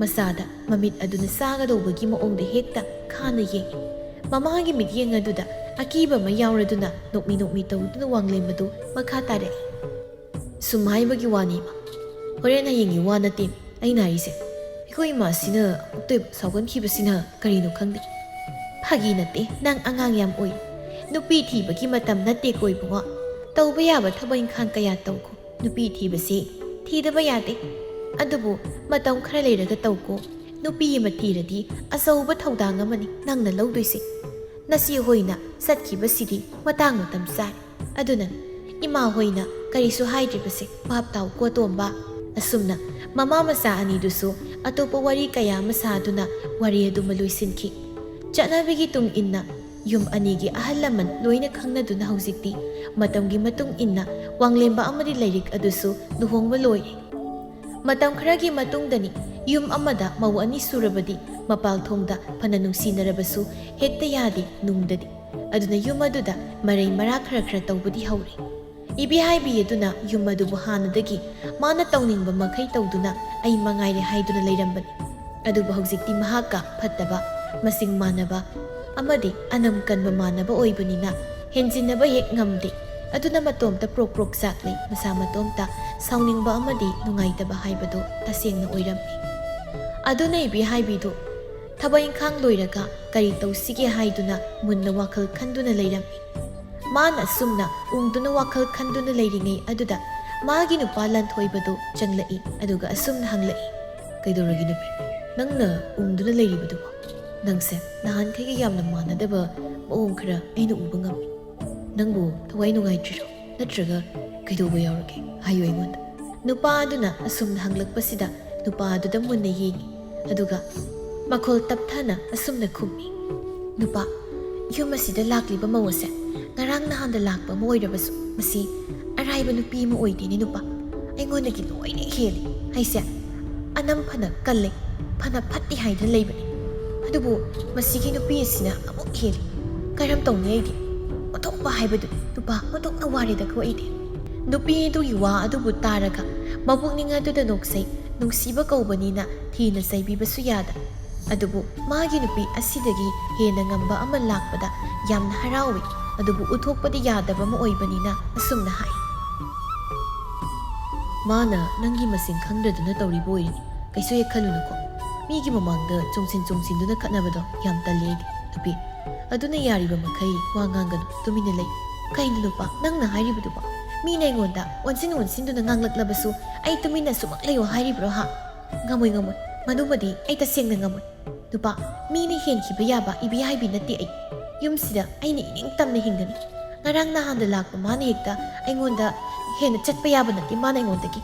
ꯃꯆꯥꯗ ꯃꯃꯤꯠ ꯑꯗꯨꯅ ꯆꯥꯒꯗꯧꯕꯒꯤ ꯃꯑꯣꯡꯗ ꯍꯦꯛꯇ ꯈꯥꯅ ꯌꯦꯡꯏ꯫ ꯃꯃꯥꯒꯤ ꯃꯤꯠꯌꯦꯡ ꯑꯗꯨꯗ ꯑꯀꯤꯕ ꯑꯃ ꯌꯥꯎꯔꯗꯨꯅ ꯅꯣꯛꯃꯤ ꯅꯣꯛꯃꯤ ꯇꯧꯗꯨꯅ ꯋꯥꯡꯂꯦꯝꯕꯗꯨ ꯃꯈꯥ ꯇꯥꯔꯛꯏ꯫ "ꯁꯨꯝ ꯍꯥꯏꯕꯒꯤ ꯋꯥꯅꯤ, ꯏꯃꯥ꯫ ꯍꯣꯔꯦꯟ ꯍꯌꯦꯡꯒꯤ ꯋꯥ ꯅꯠꯇꯦ ꯑꯩꯅ ꯍꯥꯏꯔꯤꯁꯦ꯫ ꯑꯩꯈꯣꯏ ꯏꯃꯥꯁꯤꯅ ꯑꯃꯨꯛꯇꯣꯏꯕ ꯁꯥꯎꯒꯟꯈꯤꯕꯁꯤꯅ ꯀꯔꯤꯅꯣ ꯈꯪꯗꯦ꯫" "ꯐꯥꯒꯤ ꯅꯠꯇꯦ, ꯅꯪ ꯑꯉꯥꯡ ꯌꯥꯝ ꯑꯣꯏ꯫ ꯅꯨꯄꯤ ꯊꯤꯕꯒꯤ ꯃꯇꯝ ꯅꯠꯇꯦꯀꯣ ꯏꯕꯨꯡꯉꯣ꯫ ꯇꯧꯕ ꯌꯥꯕ ꯊꯕꯛ ꯏꯪꯈꯥꯡ ꯀꯌꯥ ꯇꯧꯈꯣ꯫ ꯅꯨꯄꯤ ꯊꯤꯕꯁꯤ ꯊꯤꯗꯕ ꯌꯥꯗꯦ꯫ ꯑꯗꯨꯕꯨ ꯃꯇꯝ ꯈꯔ ꯂꯩꯔꯒ ꯇꯧꯀꯣ꯫ ꯅꯨꯄꯤ ꯑꯃ ꯊꯤꯔꯗꯤ ꯑꯆꯧꯕ ꯊꯧꯗꯥꯡ ꯑꯃꯅꯤ ꯅꯪꯅ ꯂꯧꯗꯣꯏꯁꯦ꯫ ꯅꯆꯦ ꯍꯣꯏꯅ ꯆꯠꯈꯤꯕꯁꯤꯗꯤ ꯃꯇꯥꯡ ꯃꯇꯝ ꯆꯥꯔꯦ꯫ ꯑꯗꯨꯅ ꯏꯃꯥ ꯍꯣꯏꯅ ꯀꯔꯤꯁꯨ ꯍꯥꯏꯗ꯭ꯔꯤꯕꯁꯦ ꯚꯥꯞ ꯇꯥꯎꯀꯣ, ꯇꯣꯝꯕ꯫" ꯑꯁꯨꯝꯅ ꯃꯃꯥ ꯃꯆꯥ ꯑꯅꯤꯗꯨꯁꯨ ꯑꯇꯣꯞꯄ ꯋꯥꯔꯤ ꯀꯌꯥ ꯑꯃ ꯁꯥꯗꯨꯅ ꯋꯥꯔꯤ ꯑꯗꯨꯃ ꯂꯣꯏꯁꯤꯟꯈꯤ꯫ ꯆꯠꯅꯕꯤꯒꯤ ꯇꯨꯡ ꯏꯟꯅ ꯌꯨꯝ ꯑꯅꯤꯒꯤ ꯑꯍꯜ ꯂꯃꯟ ꯂꯣꯏꯅ ꯈꯪꯅꯗꯨꯅ ꯍꯧꯖꯤꯛꯇꯤ ꯃꯇꯝꯒꯤ ꯃꯇꯨꯡ ꯏꯟꯅ ꯋꯥꯡꯂꯦꯝꯕ ꯑꯃꯗꯤ ꯂꯥꯏꯔꯤꯛ ꯑꯗꯨꯁꯨ ꯂꯨꯍꯣꯡꯕ ꯂꯣꯏꯔꯦ꯫ ꯃꯇꯝ ꯈꯔꯒꯤ ꯃꯇꯨꯡꯗꯅꯤ ꯌꯨꯝ ꯑꯃꯗ ꯃꯧ ꯑꯅꯤ ꯁꯨꯔꯕꯗꯤ ꯃꯄꯥꯜ ꯊꯣꯡꯗ ꯐꯅ ꯅꯨꯡꯁꯤꯅꯔꯕꯁꯨ ꯍꯦꯛꯇ ꯌꯥꯗꯦ ꯅꯨꯡꯗꯗꯤ꯫ ꯑꯗꯨꯅ ꯌꯨꯝ ꯑꯗꯨꯗ ꯃꯔꯩ ꯃꯔꯥ ꯈꯔ ꯈꯔ ꯇꯧꯕꯗꯤ ꯍꯧꯔꯦ꯫ ꯏꯕꯦꯍꯥꯏꯕꯤ ꯑꯗꯨꯅ ꯌꯨꯝ ꯑꯗꯨꯕꯨ ꯍꯥꯟꯅꯗꯒꯤ ꯃꯥꯅ ꯇꯧꯅꯤꯡꯕ ꯃꯈꯩ ꯇꯧꯗꯨꯅ ꯑꯩ ꯃꯉꯥꯏꯔꯦ ꯍꯥꯏꯗꯨꯅ ꯂꯩꯔꯝꯕꯅꯤ꯫ ꯑꯗꯨꯕꯨ ꯍꯧꯖꯤꯛꯇꯤ ꯃꯍꯥꯛꯀ ꯐꯠꯇꯕ, ꯃꯁꯤꯡ ꯃꯥꯟꯅꯕ ꯑꯃꯗꯤ ꯑꯅꯝ ꯀꯟꯕ ꯃꯥꯟꯅꯕ ꯑꯣꯏꯕꯅꯤꯅ ꯍꯦꯟꯖꯤꯟꯅꯕ ꯍꯦꯛ ꯉꯝꯗꯦ꯫ ꯑꯗꯨꯅ ꯃꯇꯣꯝꯇ ꯄ꯭ꯔꯣꯛ ꯄ꯭ꯔꯣꯛ ꯆꯥꯛꯂꯤ, ꯃꯁꯥ ꯃꯇꯣꯝꯇ ꯁꯥꯎꯅꯤꯡꯕ ꯑꯃꯗꯤ ꯅꯨꯡꯉꯥꯏꯇꯕ ꯍꯥꯏꯕꯗꯨ ꯇꯁꯦꯡꯅ ꯑꯣꯏꯔꯝꯃꯤ꯫ ꯑꯗꯨꯅ ꯏꯕꯦꯍꯥꯏꯕꯤꯗꯨ ꯊꯕꯛ ꯏꯪꯈꯥꯡ ꯂꯣꯏꯔꯒ ꯀꯔꯤ ꯇꯧꯁꯤꯒꯦ ꯍꯥꯏꯗꯨꯅ ꯃꯨꯟꯅ ꯋꯥꯈꯜ ꯈꯟꯗꯨꯅ ꯂꯩꯔꯝꯃꯤ꯫ ꯃꯥꯅ ꯑꯁꯨꯝꯅ ꯎꯪꯗꯨꯅ ꯋꯥꯈꯜ ꯈꯟꯗꯨꯅ ꯂꯩꯔꯤꯉꯩ ꯑꯗꯨꯗ ꯃꯥꯒꯤ ꯅꯨꯄꯥ ꯂꯟꯊꯣꯏꯕꯗꯨ ꯆꯪꯂꯛꯏ, ꯑꯗꯨꯒ ꯑꯁꯨꯝꯅ ꯍꯪꯂꯛꯏ, "ꯀꯩꯗꯧꯔꯒꯦ ꯅꯨꯄꯤ? ꯅꯪꯅ ꯎꯪꯗꯨꯅ ꯂꯩꯔꯤꯕꯗꯨꯕꯣ? ꯅꯪꯁꯦ ꯅꯍꯥꯟꯈꯩꯒ ꯌꯥꯝꯅ ꯃꯥꯟꯅꯗꯕ ꯃꯑꯣꯡ ꯈꯔ ꯑꯩꯅ ꯎꯕ ꯉꯝꯃꯤ꯫ ꯅꯪꯕꯨ ꯊꯋꯥꯏ ꯅꯨꯡꯉꯥꯏꯇ꯭ꯔꯤꯔꯣ? ꯅꯠꯇ꯭ꯔꯒ ꯀꯩꯗꯧꯕ ꯌꯥꯎꯔꯒꯦ? ꯍꯥꯏꯌꯨ ꯑꯩꯉꯣꯟꯗ꯫" ꯅꯨꯄꯥ ꯑꯗꯨꯅ ꯑꯁꯨꯝꯅ ꯍꯪꯂꯛꯄꯁꯤꯗ ꯅꯨꯄꯥ ꯑꯗꯨꯗ ꯃꯨꯟꯅ ꯌꯦꯡꯉꯤ, ꯑꯗꯨꯒ ꯃꯈꯣꯜ ꯇꯞꯊꯅ ꯑꯁꯨꯝꯅ ꯈꯨꯝꯃꯤ, "ꯅꯨꯄꯥ, ꯌꯨꯝ ꯑꯁꯤꯗ ꯂꯥꯛꯂꯤꯕ ꯃꯧ ꯑꯁꯦ ꯉꯔꯥꯡ ꯅꯍꯥꯟꯗ ꯂꯥꯛꯄ ꯑꯃ ꯑꯣꯏꯔꯕꯁꯨ, ꯃꯁꯤ ꯑꯔꯥꯏꯕ ꯅꯨꯄꯤ ꯑꯃ ꯑꯣꯏꯗꯦꯅꯦ ꯅꯨꯄꯥ꯫ ꯑꯩꯉꯣꯟꯗꯒꯤ ꯂꯣꯏꯅ ꯍꯦꯜꯂꯤ꯫ ꯑꯩꯁꯦ ꯑꯅꯝ ꯐꯅ ꯀꯜꯂꯦ, ꯐꯅ ꯐꯠꯇꯦ ꯍꯥꯏꯗꯅ ꯂꯩꯕꯅꯤ꯫ ꯑꯗꯨꯕꯨ ꯃꯁꯤꯒꯤ ꯅꯨꯄꯤ ꯑꯁꯤꯅ ꯑꯃꯨꯛ ꯍꯦꯜꯂꯤ꯫ ꯀꯔꯝ ꯇꯧꯅꯤ ꯑꯩꯗꯤ? ꯑꯣꯟꯊꯣꯛꯄ ꯍꯥꯏꯕꯗꯨꯅꯤ ꯅꯨꯄꯥ, ꯑꯣꯟꯊꯣꯛꯅ ꯋꯥꯔꯦꯗꯀꯣ ꯑꯩꯗꯤ꯫" ꯅꯨꯄꯤ ꯑꯗꯨꯒꯤ ꯋꯥ ꯑꯗꯨꯕꯨ ꯇꯥꯔꯒ ꯃꯄꯨꯛꯅꯤꯡ ꯑꯗꯨꯗ ꯅꯣꯛꯆꯩ, ꯅꯨꯡꯁꯤꯕ ꯀꯧꯕꯅꯤꯅ ꯊꯤꯅ ꯆꯩꯕꯤꯕꯁꯨ ꯌꯥꯗ꯫ ꯑꯗꯨꯕꯨ ꯃꯥꯒꯤ ꯅꯨꯄꯤ ꯑꯁꯤꯗꯒꯤ ꯍꯦꯟꯅ ꯉꯝꯕ ꯑꯃ ꯂꯥꯛꯄꯗ ꯌꯥꯝꯅ ꯍꯔꯥꯎꯏ꯫ ꯑꯗꯨꯕꯨ ꯎꯠꯊꯣꯛꯄꯗꯤ ꯌꯥꯗꯕ ꯑꯃ ꯑꯣꯏꯕꯅꯤꯅ ꯑꯁꯨꯝꯅ ꯍꯥꯏ, "ꯃꯥꯅ ꯅꯪꯒꯤ ꯃꯁꯤꯡ ꯈꯪꯗ꯭ꯔꯗꯨꯅ ꯇꯧꯔꯤꯕ ꯑꯣꯏꯔꯤꯅꯤ꯫ ꯀꯩꯁꯨ ꯍꯦꯛ ꯈꯜꯂꯨꯅꯨꯀꯣ꯫ ꯃꯤꯒꯤ ꯃꯃꯥꯡꯗ ꯆꯣꯡꯁꯤꯟ ꯆꯣꯡꯁꯤꯟꯗꯨꯅ ꯈꯠꯅꯕꯗꯣ ꯌꯥꯝ ꯇꯜꯂꯦ ꯑꯩꯗꯤ, ꯅꯨꯄꯤ꯫ ꯑꯗꯨꯅ ꯌꯥꯔꯤꯕ ꯃꯈꯩ ꯋꯥ ꯉꯥꯡꯒꯅꯨ, ꯇꯨꯃꯤꯟꯅ ꯂꯩ꯫" "ꯀꯩꯅꯣ ꯅꯨꯄꯥ, ꯅꯪꯅ ꯍꯥꯏꯔꯤꯕꯗꯨꯕꯣ? ꯃꯤꯅ ꯑꯩꯉꯣꯟꯗ ꯑꯣꯟꯁꯤꯟ ꯑꯣꯟꯁꯤꯟꯗꯨꯅ ꯉꯥꯡꯂꯛꯂꯕꯁꯨ ꯑꯩ ꯇꯨꯃꯤꯟꯅ ꯁꯨꯃꯛ ꯂꯩꯌꯣ ꯍꯥꯏꯔꯤꯕ꯭ꯔꯣ ꯍꯥ? ꯉꯝꯃꯣꯏ, ꯉꯝꯃꯣꯏ꯫ ꯃꯗꯨꯃꯗꯤ ꯑꯩ ꯇꯁꯦꯡꯅ ꯉꯝꯃꯣꯏ꯫ ꯅꯨꯄꯥ, ꯃꯤꯅ ꯍꯦꯟꯈꯤꯕ ꯌꯥꯕ ꯏꯕꯤꯍꯥꯏꯕꯤ ꯅꯠꯇꯦ ꯑꯩ꯫ ꯌꯨꯝꯁꯤꯗ ꯑꯩꯅ ꯏꯅꯤꯡ ꯇꯝꯅ ꯍꯤꯡꯒꯅꯤ꯫ ꯉꯔꯥꯡ ꯅꯍꯥꯟꯗ ꯂꯥꯛꯄ ꯃꯥꯅ ꯍꯦꯛꯇ ꯑꯩꯉꯣꯟꯗ ꯍꯦꯟꯅ ꯆꯠꯄ ꯌꯥꯕ ꯅꯠꯇꯦ ꯃꯥꯅ ꯑꯩꯉꯣꯟꯗꯒꯤ꯫"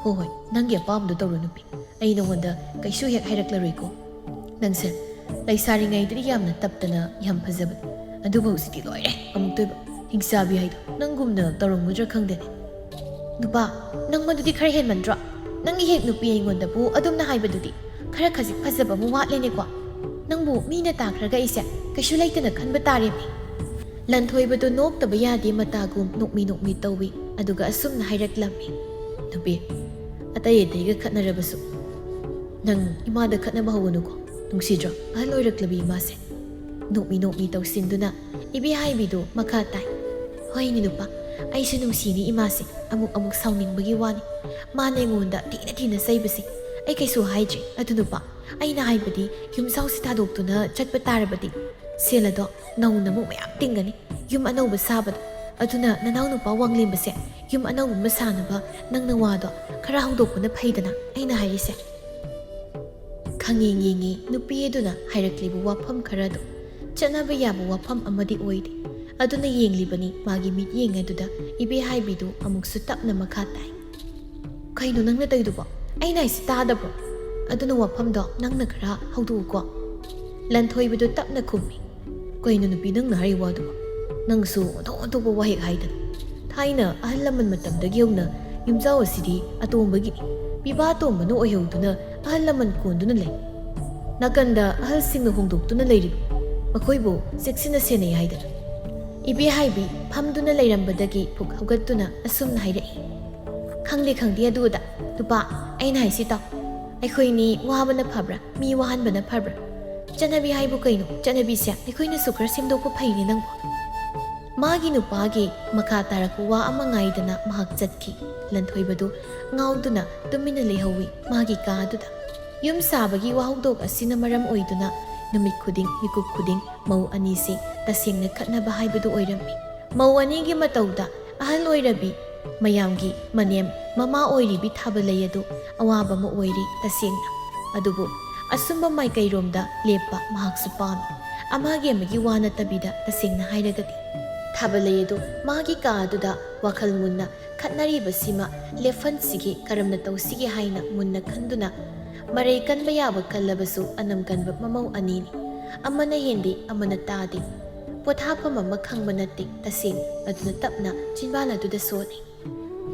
"ꯍꯣ ꯍꯣꯏ, ꯅꯪꯒꯤ ꯑꯄꯥꯝꯕꯗꯣ ꯇꯧꯔꯣ ꯅꯨꯄꯤ꯫ ꯑꯩ ꯅꯉꯣꯟꯗ ꯀꯩꯁꯨ ꯍꯦꯛ ꯍꯥꯏꯔꯛꯂꯔꯣꯏꯀꯣ꯫ ꯅꯪꯁꯦ ꯂꯩꯁꯥꯔꯤꯉꯩꯗꯗꯤ ꯌꯥꯝꯅ ꯇꯞꯇꯅ ꯌꯥꯝ ꯐꯖꯕꯅꯤ, ꯑꯗꯨꯕꯨ ꯍꯧꯖꯤꯛꯇꯤ ꯂꯣꯏꯔꯦ ꯑꯃꯨꯛꯇꯣꯏꯕ꯫ ꯍꯤꯡꯆꯥꯕꯤ ꯍꯥꯏꯗꯣ ꯅꯪꯒꯨꯝꯅ ꯇꯧꯔꯝꯒꯗ꯭ꯔꯥ ꯈꯪꯗꯦꯅꯦ꯫" "ꯅꯨꯄꯥ, ꯅꯪ ꯃꯗꯨꯗꯤ ꯈꯔ ꯍꯦꯟꯃꯟꯗ꯭ꯔꯣ? ꯅꯪꯒꯤ ꯍꯦꯛ ꯅꯨꯄꯤ ꯑꯩꯉꯣꯟꯗꯕꯨ ꯑꯗꯨꯝꯅ ꯍꯥꯏꯕꯗꯨꯗꯤ꯫ ꯈꯔ ꯈꯖꯤꯛ ꯐꯖꯕ ꯑꯃ ꯋꯥꯠꯂꯦꯅꯦꯀꯣ꯫ ꯅꯪꯕꯨ ꯃꯤꯅ ꯇꯥꯈ꯭ꯔꯒ ꯑꯩꯁꯦ ꯀꯩꯁꯨ ꯂꯩꯇꯅ ꯈꯟꯕ ꯇꯥꯔꯦꯅꯦ꯫" ꯂꯟꯊꯣꯏꯕꯗꯨ ꯅꯣꯛꯇꯕ ꯌꯥꯗꯦ ꯃꯇꯥꯒꯨꯝ ꯅꯣꯛꯃꯤ ꯅꯣꯛꯃꯤ ꯇꯧꯏ, ꯑꯗꯨꯒ ꯑꯁꯨꯝꯅ ꯍꯥꯏꯔꯛꯂꯝꯃꯤ, "ꯅꯨꯄꯤ, ꯑꯇꯩ ꯑꯇꯩꯒ ꯈꯠꯅꯔꯕꯁꯨ ꯅꯪ ꯏꯃꯥꯗ ꯈꯠꯅꯕ ꯍꯧꯒꯅꯨꯀꯣ꯫ ꯅꯨꯡꯁꯤꯗ꯭ꯔꯣ ꯑꯍꯜ ꯑꯣꯏꯔꯛꯂꯕꯤ ꯏꯃꯥꯁꯦ?" ꯅꯣꯛꯃꯤ ꯅꯣꯛꯃꯤ ꯇꯧꯁꯤꯟꯗꯨꯅ ꯏꯕꯤꯍꯥꯏꯕꯤꯗꯨ ꯃꯈꯥ ꯇꯥꯏ, "ꯍꯣꯏꯅꯦ ꯅꯨꯄꯥ, ꯑꯩꯁꯨ ꯅꯨꯡꯁꯤꯅꯤ ꯏꯃꯥꯁꯦ꯫ ꯑꯃꯨꯛ ꯑꯃꯨꯛ ꯁꯥꯎꯅꯤꯡꯕꯒꯤ ꯋꯥꯅꯤ꯫ ꯃꯥꯅ ꯑꯩꯉꯣꯟꯗ ꯊꯤꯅ ꯊꯤꯅ ꯆꯩꯕꯁꯦ ꯑꯩ ꯀꯩꯁꯨ ꯍꯥꯏꯗ꯭ꯔꯤ꯫ ꯑꯗꯨ ꯅꯨꯄꯥ, ꯑꯩꯅ ꯍꯥꯏꯕꯗꯤ ꯌꯨꯝꯖꯥꯎꯁꯤ ꯊꯥꯗꯣꯛꯇꯨꯅ ꯆꯠꯄ ꯇꯥꯔꯕꯗꯤ ꯁꯦꯜ ꯑꯗꯣ ꯅꯧꯅ ꯑꯃꯨꯛ ꯃꯌꯥꯝ ꯇꯤꯡꯒꯅꯤ ꯌꯨꯝ ꯑꯅꯧꯕ ꯁꯥꯕꯗ꯫ "ꯑꯗꯨꯅ ꯅꯅꯥꯎꯅꯨꯄꯥ ꯋꯥꯡꯂꯦꯝꯕꯁꯦ ꯌꯨꯝ ꯑꯅꯧꯕ ꯑꯃ ꯁꯥꯅꯕ ꯅꯪꯅ ꯋꯥꯗꯣ ꯈꯔ ꯍꯧꯗꯣꯛꯄꯅ ꯐꯩꯗꯅ ꯑꯩꯅ ꯍꯥꯏꯔꯤꯁꯦ?" ꯈꯪꯌꯦꯡ ꯌꯦꯡꯉꯤ ꯅꯨꯄꯤ ꯑꯗꯨꯅ ꯍꯥꯏꯔꯛꯂꯤꯕ ꯋꯥꯐꯝ ꯈꯔꯗꯣ꯫ ꯆꯠꯅꯕ ꯌꯥꯕ ꯋꯥꯐꯝ ꯑꯃꯗꯤ ꯑꯣꯏꯗꯦ꯫ ꯑꯗꯨꯅ ꯌꯦꯡꯂꯤꯕꯅꯤ ꯃꯥꯒꯤ ꯃꯤꯠꯌꯦꯡ ꯑꯗꯨꯗ ꯏꯕꯦꯍꯥꯏꯕꯤꯗꯨ ꯑꯃꯨꯛꯁꯨ ꯇꯞꯅ ꯃꯈꯥ ꯇꯥꯏ꯫ "ꯀꯩꯅꯣ ꯅꯪꯅ ꯇꯧꯔꯤꯗꯨꯕꯣ? ꯑꯩꯅ ꯍꯥꯏꯁꯤ ꯇꯥꯗꯕ꯭ꯔꯣ? ꯑꯗꯨꯅ ꯋꯥꯐꯝꯗꯣ ꯅꯪꯅ ꯈꯔ ꯍꯧꯗꯣꯛꯎꯀꯣ꯫" ꯂꯟꯊꯣꯏꯕꯗꯨ ꯇꯞꯅ ꯈꯨꯝꯃꯤ꯫ "ꯀꯩꯅꯣ ꯅꯨꯄꯤ ꯅꯪꯅ ꯍꯥꯏꯔꯤ ꯋꯥꯗꯨꯕꯣ? ꯅꯪꯁꯨ ꯑꯣꯟꯊꯣꯛ ꯑꯣꯟꯊꯣꯛꯄ ꯋꯥꯍꯩ ꯍꯥꯏꯗꯅ꯫ ꯊꯥꯏꯅ ꯑꯍꯜ ꯂꯃꯟ ꯃꯇꯝꯗꯒꯤ ꯍꯧꯅ ꯌꯨꯝꯖꯥꯎ ꯑꯁꯤꯗꯤ ꯑꯇꯣꯝꯕꯒꯤꯅꯤ꯫ ꯄꯤꯕꯥ ꯑꯇꯣꯝꯕꯅ ꯑꯣꯏꯍꯧꯗꯨꯅ ꯑꯍꯜ ꯂꯃꯟ ꯀꯣꯟꯗꯨꯅ ꯂꯩ꯫ ꯅꯥꯀꯟꯗ ꯑꯍꯜꯁꯤꯡꯅ ꯍꯣꯡꯗꯣꯛꯇꯨꯅ ꯂꯩꯔꯤꯕ ꯃꯈꯣꯏꯕꯨ ꯆꯦꯛꯁꯤꯟꯅ ꯁꯦꯟꯅꯩ ꯍꯥꯏꯗꯅ꯫" ꯏꯕꯦꯍꯥꯏꯕꯤ ꯐꯝꯗꯨꯅ ꯂꯩꯔꯝꯕꯗꯒꯤ ꯄꯨꯛ ꯍꯧꯒꯠꯇꯨꯅ ꯑꯁꯨꯝꯅ ꯍꯥꯏꯔꯛꯏ꯫ "ꯈꯪꯗꯦ, ꯈꯪꯗꯦ ꯑꯗꯨꯗ꯫ ꯅꯨꯄꯥ, ꯑꯩꯅ ꯍꯥꯏꯁꯤ ꯇꯥꯎ꯫ ꯑꯩꯈꯣꯏꯅꯤ ꯋꯥꯕꯅ ꯐꯕ꯭ꯔꯥ, ꯃꯤ ꯋꯥꯍꯟꯕꯅ ꯐꯕ꯭ꯔꯥ? ꯆꯠꯅꯕꯤ ꯍꯥꯏꯕꯨ ꯀꯩꯅꯣ? ꯆꯠꯅꯕꯤꯁꯦ ꯑꯩꯈꯣꯏꯅꯁꯨ ꯈꯔ ꯁꯦꯝꯗꯣꯛꯄ ꯐꯩꯅꯦ ꯅꯪꯕꯨ꯫" ꯃꯥꯒꯤ ꯅꯨꯄꯥꯒꯤ ꯃꯈꯥ ꯇꯥꯔꯛꯄ ꯋꯥ ꯑꯃ ꯉꯥꯏꯗꯅ ꯃꯍꯥꯛ ꯆꯠꯈꯤ꯫ ꯂꯟꯊꯣꯏꯕꯗꯨ ꯉꯥꯎꯗꯨꯅ ꯇꯨꯃꯤꯟꯅ ꯂꯩꯍꯧꯋꯤ ꯃꯥꯒꯤ ꯀꯥ ꯑꯗꯨꯗ꯫ ꯌꯨꯝ ꯁꯥꯕꯒꯤ ꯋꯥꯍꯧꯗꯣꯛ ꯑꯁꯤꯅ ꯃꯔꯝ ꯑꯣꯏꯗꯨꯅ ꯅꯨꯃꯤꯠ ꯈꯨꯗꯤꯡ, ꯃꯤꯀꯨꯞ ꯈꯨꯗꯤꯡ ꯃꯧ ꯑꯅꯤꯁꯤ ꯇꯁꯦꯡꯅ ꯈꯠꯅꯕ ꯍꯥꯏꯕꯗꯨ ꯑꯣꯏꯔꯝꯃꯤ꯫ ꯃꯧ ꯑꯅꯤꯒꯤ ꯃꯇꯧꯗ ꯑꯍꯜ ꯑꯣꯏꯔꯕꯤ, ꯃꯌꯥꯝꯒꯤ ꯃꯅꯦꯝ ꯃꯃꯥ ꯑꯣꯏꯔꯤꯕꯤ ꯊꯥꯕꯂꯩ ꯑꯗꯨ ꯑꯋꯥꯕ ꯑꯃ ꯑꯣꯏꯔꯤ ꯇꯁꯦꯡꯅ꯫ ꯑꯗꯨꯕꯨ ꯑꯁꯨꯝꯕ ꯃꯥꯏꯀꯩꯔꯣꯝꯗ ꯂꯦꯞꯄ ꯃꯍꯥꯛꯁꯨ ꯄꯥꯝꯃꯤ꯫ ꯑꯃꯒꯤ ꯑꯃꯒꯤ ꯋꯥ ꯅꯠꯇꯕꯤꯗ ꯇꯁꯦꯡꯅ ꯍꯥꯏꯔꯒꯗꯤ꯫ ꯊꯥꯕꯂꯩ ꯑꯗꯨ ꯃꯥꯒꯤ ꯀꯥ ꯑꯗꯨꯗ ꯋꯥꯈꯜ ꯃꯨꯟꯅ ꯈꯠꯅꯔꯤꯕꯁꯤꯃ ꯂꯦꯞꯍꯟꯁꯤꯒꯦ, ꯀꯔꯝꯅ ꯇꯧꯁꯤꯒꯦ ꯍꯥꯏꯅ ꯃꯨꯟꯅ ꯈꯟꯗꯨꯅ, ꯃꯔꯩ ꯀꯟꯕ ꯌꯥꯕ ꯀꯜꯂꯕꯁꯨ ꯑꯅꯝ ꯀꯟꯕ ꯃꯃꯧ ꯑꯅꯤꯅꯤ꯫ ꯑꯃꯅ ꯍꯦꯟꯗꯦ, ꯑꯃꯅ ꯇꯥꯗꯦ꯫ ꯄꯣꯊꯥꯐꯝ ꯑꯃ ꯈꯪꯕ ꯅꯠꯇꯦ ꯇꯁꯦꯡꯅ꯫ ꯑꯗꯨꯅ ꯇꯞꯅ ꯆꯤꯟꯕꯥꯜ ꯑꯗꯨꯗ ꯁꯣꯜꯂꯤ꯫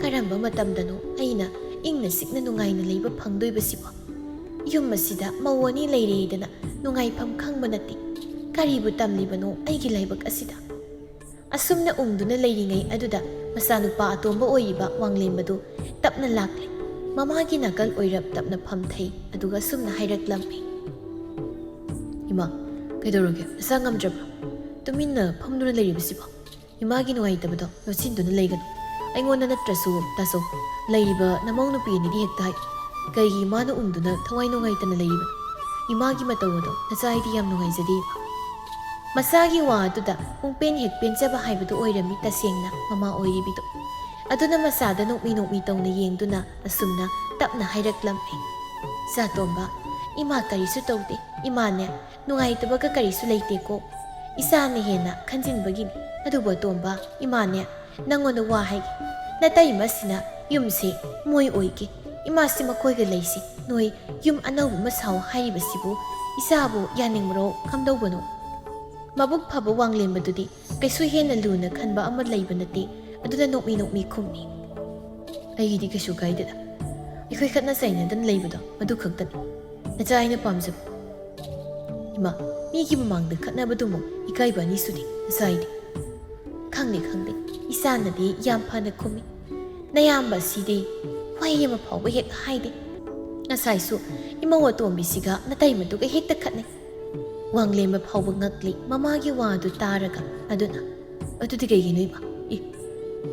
"ꯀꯔꯝꯕ ꯃꯇꯝꯗꯅꯣ ꯑꯩꯅ ꯏꯪꯅ ꯆꯤꯛꯅ ꯅꯨꯡꯉꯥꯏꯅ ꯂꯩꯕ ꯐꯪꯗꯣꯏꯕꯁꯤꯕꯣ? ꯌꯨꯝ ꯑꯁꯤꯗ ꯃꯧ ꯑꯅꯤ ꯂꯩꯔꯦꯗꯅ ꯅꯨꯡꯉꯥꯏꯐꯝ ꯈꯪꯕ ꯅꯠꯇꯦ꯫ ꯀꯔꯤꯕꯨ ꯇꯝꯂꯤꯕꯅꯣ ꯑꯩꯒꯤ ꯂꯥꯏꯕꯛ ꯑꯁꯤꯗ?" ꯑꯁꯨꯝꯅ ꯎꯪꯗꯨꯅ ꯂꯩꯔꯤꯉꯩ ꯑꯗꯨꯗ ꯃꯆꯥꯅꯨꯄꯥ ꯑꯇꯣꯝꯕ ꯑꯣꯏꯔꯤꯕ ꯋꯥꯡꯂꯦꯝꯕꯗꯨ ꯇꯞꯅ ꯂꯥꯛꯂꯦ꯫ ꯃꯃꯥꯒꯤ ꯅꯥꯀꯜ ꯑꯣꯏꯔꯞ ꯇꯞꯅ ꯐꯝꯊꯩ, ꯑꯗꯨꯒ ꯑꯁꯨꯝꯅ ꯍꯥꯏꯔꯛꯂꯝꯃꯤ꯫ "ꯏꯃꯥ, ꯀꯩꯗꯧꯔꯒꯦ? ꯅꯁꯥ ꯉꯝꯗ꯭ꯔꯕ꯭ꯔꯣ? ꯇꯨꯃꯤꯟꯅ ꯐꯝꯗꯨꯅ ꯂꯩꯔꯤꯕꯁꯤꯕꯣ? ꯏꯃꯥꯒꯤ ꯅꯨꯡꯉꯥꯏꯇꯕꯗꯣ ꯂꯣꯠꯁꯤꯟꯗꯨꯅ ꯂꯩꯒꯅꯨ꯫ ꯑꯩꯉꯣꯟꯗ ꯅꯠꯇ꯭ꯔꯁꯨ ꯇꯥꯆꯧ, ꯂꯩꯔꯤꯕ ꯅꯃꯧ ꯅꯨꯄꯤ ꯑꯅꯤꯗ ꯍꯦꯛꯇ ꯍꯥꯏꯌꯨ꯫ ꯀꯩꯒꯤ ꯏꯃꯥꯅ ꯎꯪꯗꯨꯅ ꯊꯋꯥꯏ ꯅꯨꯡꯉꯥꯏꯇꯅ ꯂꯩꯔꯤꯕꯅꯣ? ꯏꯃꯥꯒꯤ ꯃꯇꯧ ꯑꯗꯣ ꯅꯆꯥ ꯑꯩꯗꯤ ꯌꯥꯝ ꯅꯨꯡꯉꯥꯏꯖꯗꯦ ꯏꯃꯥ꯫" ꯃꯆꯥꯒꯤ ꯋꯥ ꯑꯗꯨꯗ ꯄꯨꯡꯄꯦꯟ ꯍꯦꯛ ꯄꯦꯟꯖꯕ ꯍꯥꯏꯕꯗꯨ ꯑꯣꯏꯔꯝꯃꯤ ꯇꯁꯦꯡꯅ ꯃꯃꯥ ꯑꯣꯏꯔꯤꯕꯤꯗꯨ꯫ ꯑꯗꯨꯅ ꯃꯆꯥꯗ ꯅꯣꯛꯃꯤ ꯅꯣꯛꯃꯤ ꯇꯧꯅ ꯌꯦꯡꯗꯨꯅ ꯑꯁꯨꯝꯅ ꯇꯞꯅ ꯍꯥꯏꯔꯛꯂꯝꯃꯤ꯫ "ꯆꯥꯇꯣꯝꯕ, ꯏꯃꯥ ꯀꯔꯤꯁꯨ ꯇꯧꯗꯦ꯫ ꯏꯃꯥꯅꯦ, ꯅꯨꯡꯉꯥꯏꯇꯕꯒ ꯀꯔꯤꯁꯨ ꯂꯩꯇꯦꯀꯣ꯫ ꯏꯆꯥꯅ ꯍꯦꯟꯅ ꯈꯟꯖꯤꯟꯕꯒꯤꯅꯤ꯫ ꯑꯗꯨꯕꯨ ꯑꯇꯣꯝꯕ, ꯏꯃꯥꯅꯦ, ꯅꯪꯉꯣꯟꯗ ꯋꯥ ꯍꯥꯏꯒꯦ꯫ ꯅꯇꯩꯃꯁꯤꯅ ꯌꯨꯝꯁꯦ ꯃꯣꯏ ꯑꯣꯏꯒꯦ, ꯏꯃꯥꯁꯤ ꯃꯈꯣꯏꯒ ꯂꯩꯁꯤ, ꯅꯣꯏ ꯌꯨꯝ ꯑꯅꯧꯕ ꯑꯃ ꯁꯥꯎ ꯍꯥꯏꯔꯤꯕꯁꯤꯕꯨ ꯏꯆꯥꯕꯨ ꯌꯥꯅꯤꯡꯕ꯭ꯔꯣ ꯀꯝꯗꯧꯕꯅꯣ?" ꯃꯕꯨꯛ ꯐꯕ ꯋꯥꯡꯂꯦꯟꯕꯗꯨꯗꯤ ꯀꯩꯁꯨ ꯍꯦꯟꯅ ꯂꯨꯅ ꯈꯟꯕ ꯑꯃ ꯂꯩꯕ ꯅꯠꯇꯦ꯫ ꯑꯗꯨꯅ ꯅꯣꯛꯃꯤ ꯅꯣꯛꯃꯤ ꯈꯨꯝꯃꯤ꯫ "ꯑꯩꯒꯤꯗꯤ ꯀꯩꯁꯨ ꯀꯥꯏꯗꯦꯗ꯫ ꯑꯩꯈꯣꯏ ꯈꯠꯅ ꯆꯩꯅꯗꯅ ꯂꯩꯕꯗꯣ ꯃꯗꯨ ꯈꯛꯇꯅꯤ꯫ ꯅꯆꯥ ꯑꯩꯅ ꯄꯥꯝꯖꯕ꯫ ꯏꯃꯥ, ꯃꯤꯒꯤ ꯃꯃꯥꯡꯗ ꯈꯠꯅꯕꯗꯨꯃꯨꯛ ꯏꯀꯥꯏꯕ ꯑꯅꯤ ꯁꯨꯗꯦ ꯅꯆꯥ ꯑꯩꯗꯤ꯫" "ꯈꯪꯗꯦ, ꯈꯪꯗꯦ, ꯏꯆꯥꯅꯗꯤ ꯌꯥꯝ ꯐꯅ ꯈꯨꯝꯃꯤ꯫ ꯅꯌꯥꯝꯕꯁꯤꯗꯤ ꯋꯥꯍꯩ ꯑꯃ ꯐꯥꯎꯕ ꯍꯦꯛ ꯍꯥꯏꯗꯦ꯫ ꯉꯁꯥꯏꯁꯨ ꯏꯃꯧ ꯑꯇꯣꯝꯕꯤꯁꯤꯒ ꯅꯇꯩꯃꯗꯨꯒ ꯍꯦꯛꯇ ꯈꯠꯅꯩ꯫" ꯋꯥꯡꯂꯦꯝꯕ ꯐꯥꯎꯕ ꯉꯛꯂꯤ ꯃꯃꯥꯒꯤ ꯋꯥ ꯑꯗꯨ ꯇꯥꯔꯒ꯫ ꯑꯗꯨꯅ, "ꯑꯗꯨꯗꯤ ꯀꯩꯒꯤꯅꯣ ꯏꯃꯥ? ꯏ,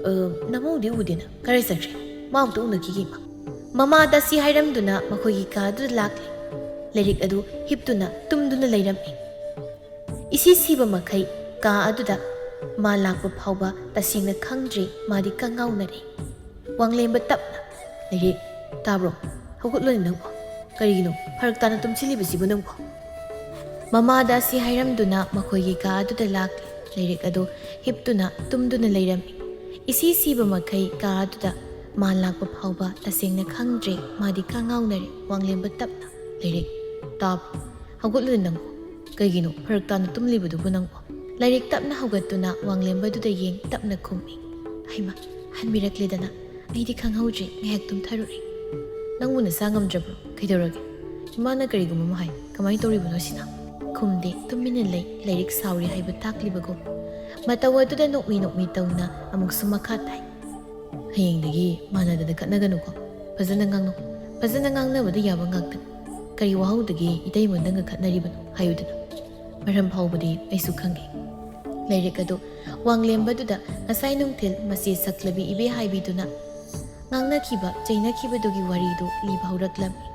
ꯑ, ꯅꯃꯧꯗꯤ ꯎꯗꯦꯅ, ꯀꯔꯥꯏ ꯆꯠꯈ꯭ꯔꯦ? ꯃꯥ ꯑꯝꯇ ꯎꯅꯈꯤꯒꯦ ꯏꯃꯥ꯫" ꯃꯃꯥꯗ ꯁꯤ ꯍꯥꯏꯔꯝꯗꯨꯅ ꯃꯈꯣꯏꯒꯤ ꯀꯥ ꯑꯗꯨꯗ ꯂꯥꯛꯂꯦ꯫ ꯂꯥꯏꯔꯤꯛ ꯑꯗꯨ ꯍꯤꯞꯇꯨꯅ ꯇꯨꯝꯗꯨꯅ ꯂꯩꯔꯝꯃꯤ꯫ ꯏꯁꯤ ꯁꯤꯕ ꯃꯈꯩ ꯀꯥ ꯑꯗꯨꯗ ꯃꯥ ꯂꯥꯛꯄ ꯐꯥꯎꯕ ꯇꯁꯦꯡꯅ ꯈꯪꯗ꯭ꯔꯦ, ꯃꯥꯗꯤ ꯀꯉꯥꯎꯅꯔꯦ꯫ ꯋꯥꯡꯂꯦꯝꯕ ꯇꯞꯅ, "ꯂꯥꯏꯔꯤꯛ, ꯇꯥꯕ꯭ꯔꯣ? ꯍꯧꯒꯠꯂꯣꯅꯦ ꯅꯪꯕꯣ꯫ ꯀꯔꯤꯒꯤꯅꯣ ꯐꯔꯛ ꯇꯥꯅ ꯇꯨꯝꯁꯤꯜꯂꯤꯕꯁꯤꯕꯨ ꯅꯪꯕꯣ?" ꯃꯃꯥꯗ ꯁꯤ ꯍꯥꯏꯔꯝꯗꯨꯅ ꯃꯈꯣꯏꯒꯤ ꯀꯥ ꯑꯗꯨꯗ ꯂꯥꯛꯂꯦ꯫ ꯂꯥꯏꯔꯤꯛ ꯑꯗꯨ ꯍꯤꯞꯇꯨꯅ ꯇꯨꯝꯗꯨꯅ ꯂꯩꯔꯝꯃꯤ꯫ ꯏꯁꯤ ꯁꯤꯕ ꯃꯈꯩ ꯀꯥ ꯑꯗꯨꯗ ꯃꯥ ꯂꯥꯛꯄ ꯐꯥꯎꯕ ꯇꯁꯦꯡꯅ ꯈꯪꯗ꯭ꯔꯦ, ꯃꯥꯗꯤ ꯀꯉꯥꯎꯅꯔꯦ꯫ ꯋꯥꯡꯂꯦꯝꯕ ꯇꯞꯅ, "ꯂꯥꯏꯔꯤꯛ, ꯇꯥꯕ꯭ꯔꯣ? ꯍꯧꯒꯠꯂꯨꯅꯦ ꯅꯪꯕꯣ꯫ ꯀꯩꯒꯤꯅꯣ ꯐꯔꯛ ꯇꯥꯅ ꯇꯨꯝꯂꯤꯕꯗꯨꯕꯨ ꯅꯪꯕꯣ?" ꯂꯥꯏꯔꯤꯛ ꯇꯞꯅ ꯍꯧꯒꯠꯇꯨꯅ ꯋꯥꯡꯂꯦꯝꯕꯗꯨꯗ ꯌꯦꯡ ꯇꯞꯅ ꯈꯨꯝꯃꯤ꯫ "ꯍꯩꯃꯥ, ꯍꯟꯕꯤꯔꯛꯂꯦꯗꯅ꯫ ꯑꯩꯗꯤ ꯈꯪꯍꯧꯗ꯭ꯔꯦ, ꯉꯥꯏꯍꯥꯛ ꯇꯨꯝꯊꯔꯨꯔꯦ꯫" "ꯅꯪꯕꯨ ꯅꯁꯥ ꯉꯝꯗ꯭ꯔꯕ꯭ꯔꯣ? ꯀꯩꯗꯧꯔꯒꯦ? ꯏꯃꯥꯅ ꯀꯔꯤꯒꯨꯝꯕ ꯑꯃ ꯍꯥꯏ, ꯀꯃꯥꯏꯅ ꯇꯧꯔꯤꯕꯅꯣ ꯁꯤꯅ?" ꯈꯨꯝꯗꯦ, ꯇꯨꯃꯤꯟꯅ ꯂꯩ꯫ ꯂꯥꯏꯔꯤꯛ ꯁꯥꯎꯔꯤ ꯍꯥꯏꯕ ꯇꯥꯛꯂꯤꯕꯒꯨꯝ꯫ ꯃꯇꯧ ꯑꯗꯨꯗ ꯅꯣꯛꯃꯤ ꯅꯣꯛꯃꯤ ꯇꯧꯅ ꯑꯃꯨꯛꯁꯨ ꯃꯈꯥ ꯇꯥꯏ꯫ "ꯍꯌꯦꯡꯗꯒꯤ ꯃꯥꯟꯅꯗꯅ ꯈꯠꯅꯒꯅꯨꯀꯣ꯫ ꯐꯖꯅ ꯉꯥꯡꯅꯧ꯫ ꯐꯖꯅ ꯉꯥꯡꯅꯕꯗ ꯌꯥꯕ ꯉꯥꯛꯇꯅꯤ꯫ ꯀꯔꯤ ꯋꯥꯍꯧꯗꯒꯦ ꯏꯇꯩꯃ ꯅꯪꯒ ꯈꯠꯅꯔꯤꯕꯅꯣ ꯍꯥꯏꯌꯨꯗꯅ꯫ ꯃꯔꯝ ꯐꯥꯎꯕꯗꯤ ꯑꯩꯁꯨ ꯈꯪꯒꯦ꯫" ꯂꯥꯏꯔꯤꯛ ꯑꯗꯨ ꯋꯥꯡꯂꯦꯝꯕꯗꯨꯗ ꯉꯁꯥꯏ ꯅꯨꯡꯊꯤꯜ ꯃꯆꯦ ꯁꯛꯂꯕꯤ ꯏꯕꯦ ꯍꯥꯏꯕꯤꯗꯨꯅ ꯉꯥꯡꯅꯈꯤꯕ ꯆꯩꯅꯈꯤꯕꯗꯨꯒꯤ ꯋꯥꯔꯤꯗꯨ ꯂꯤꯕ ꯍꯧꯔꯛꯂꯝꯃꯤ꯫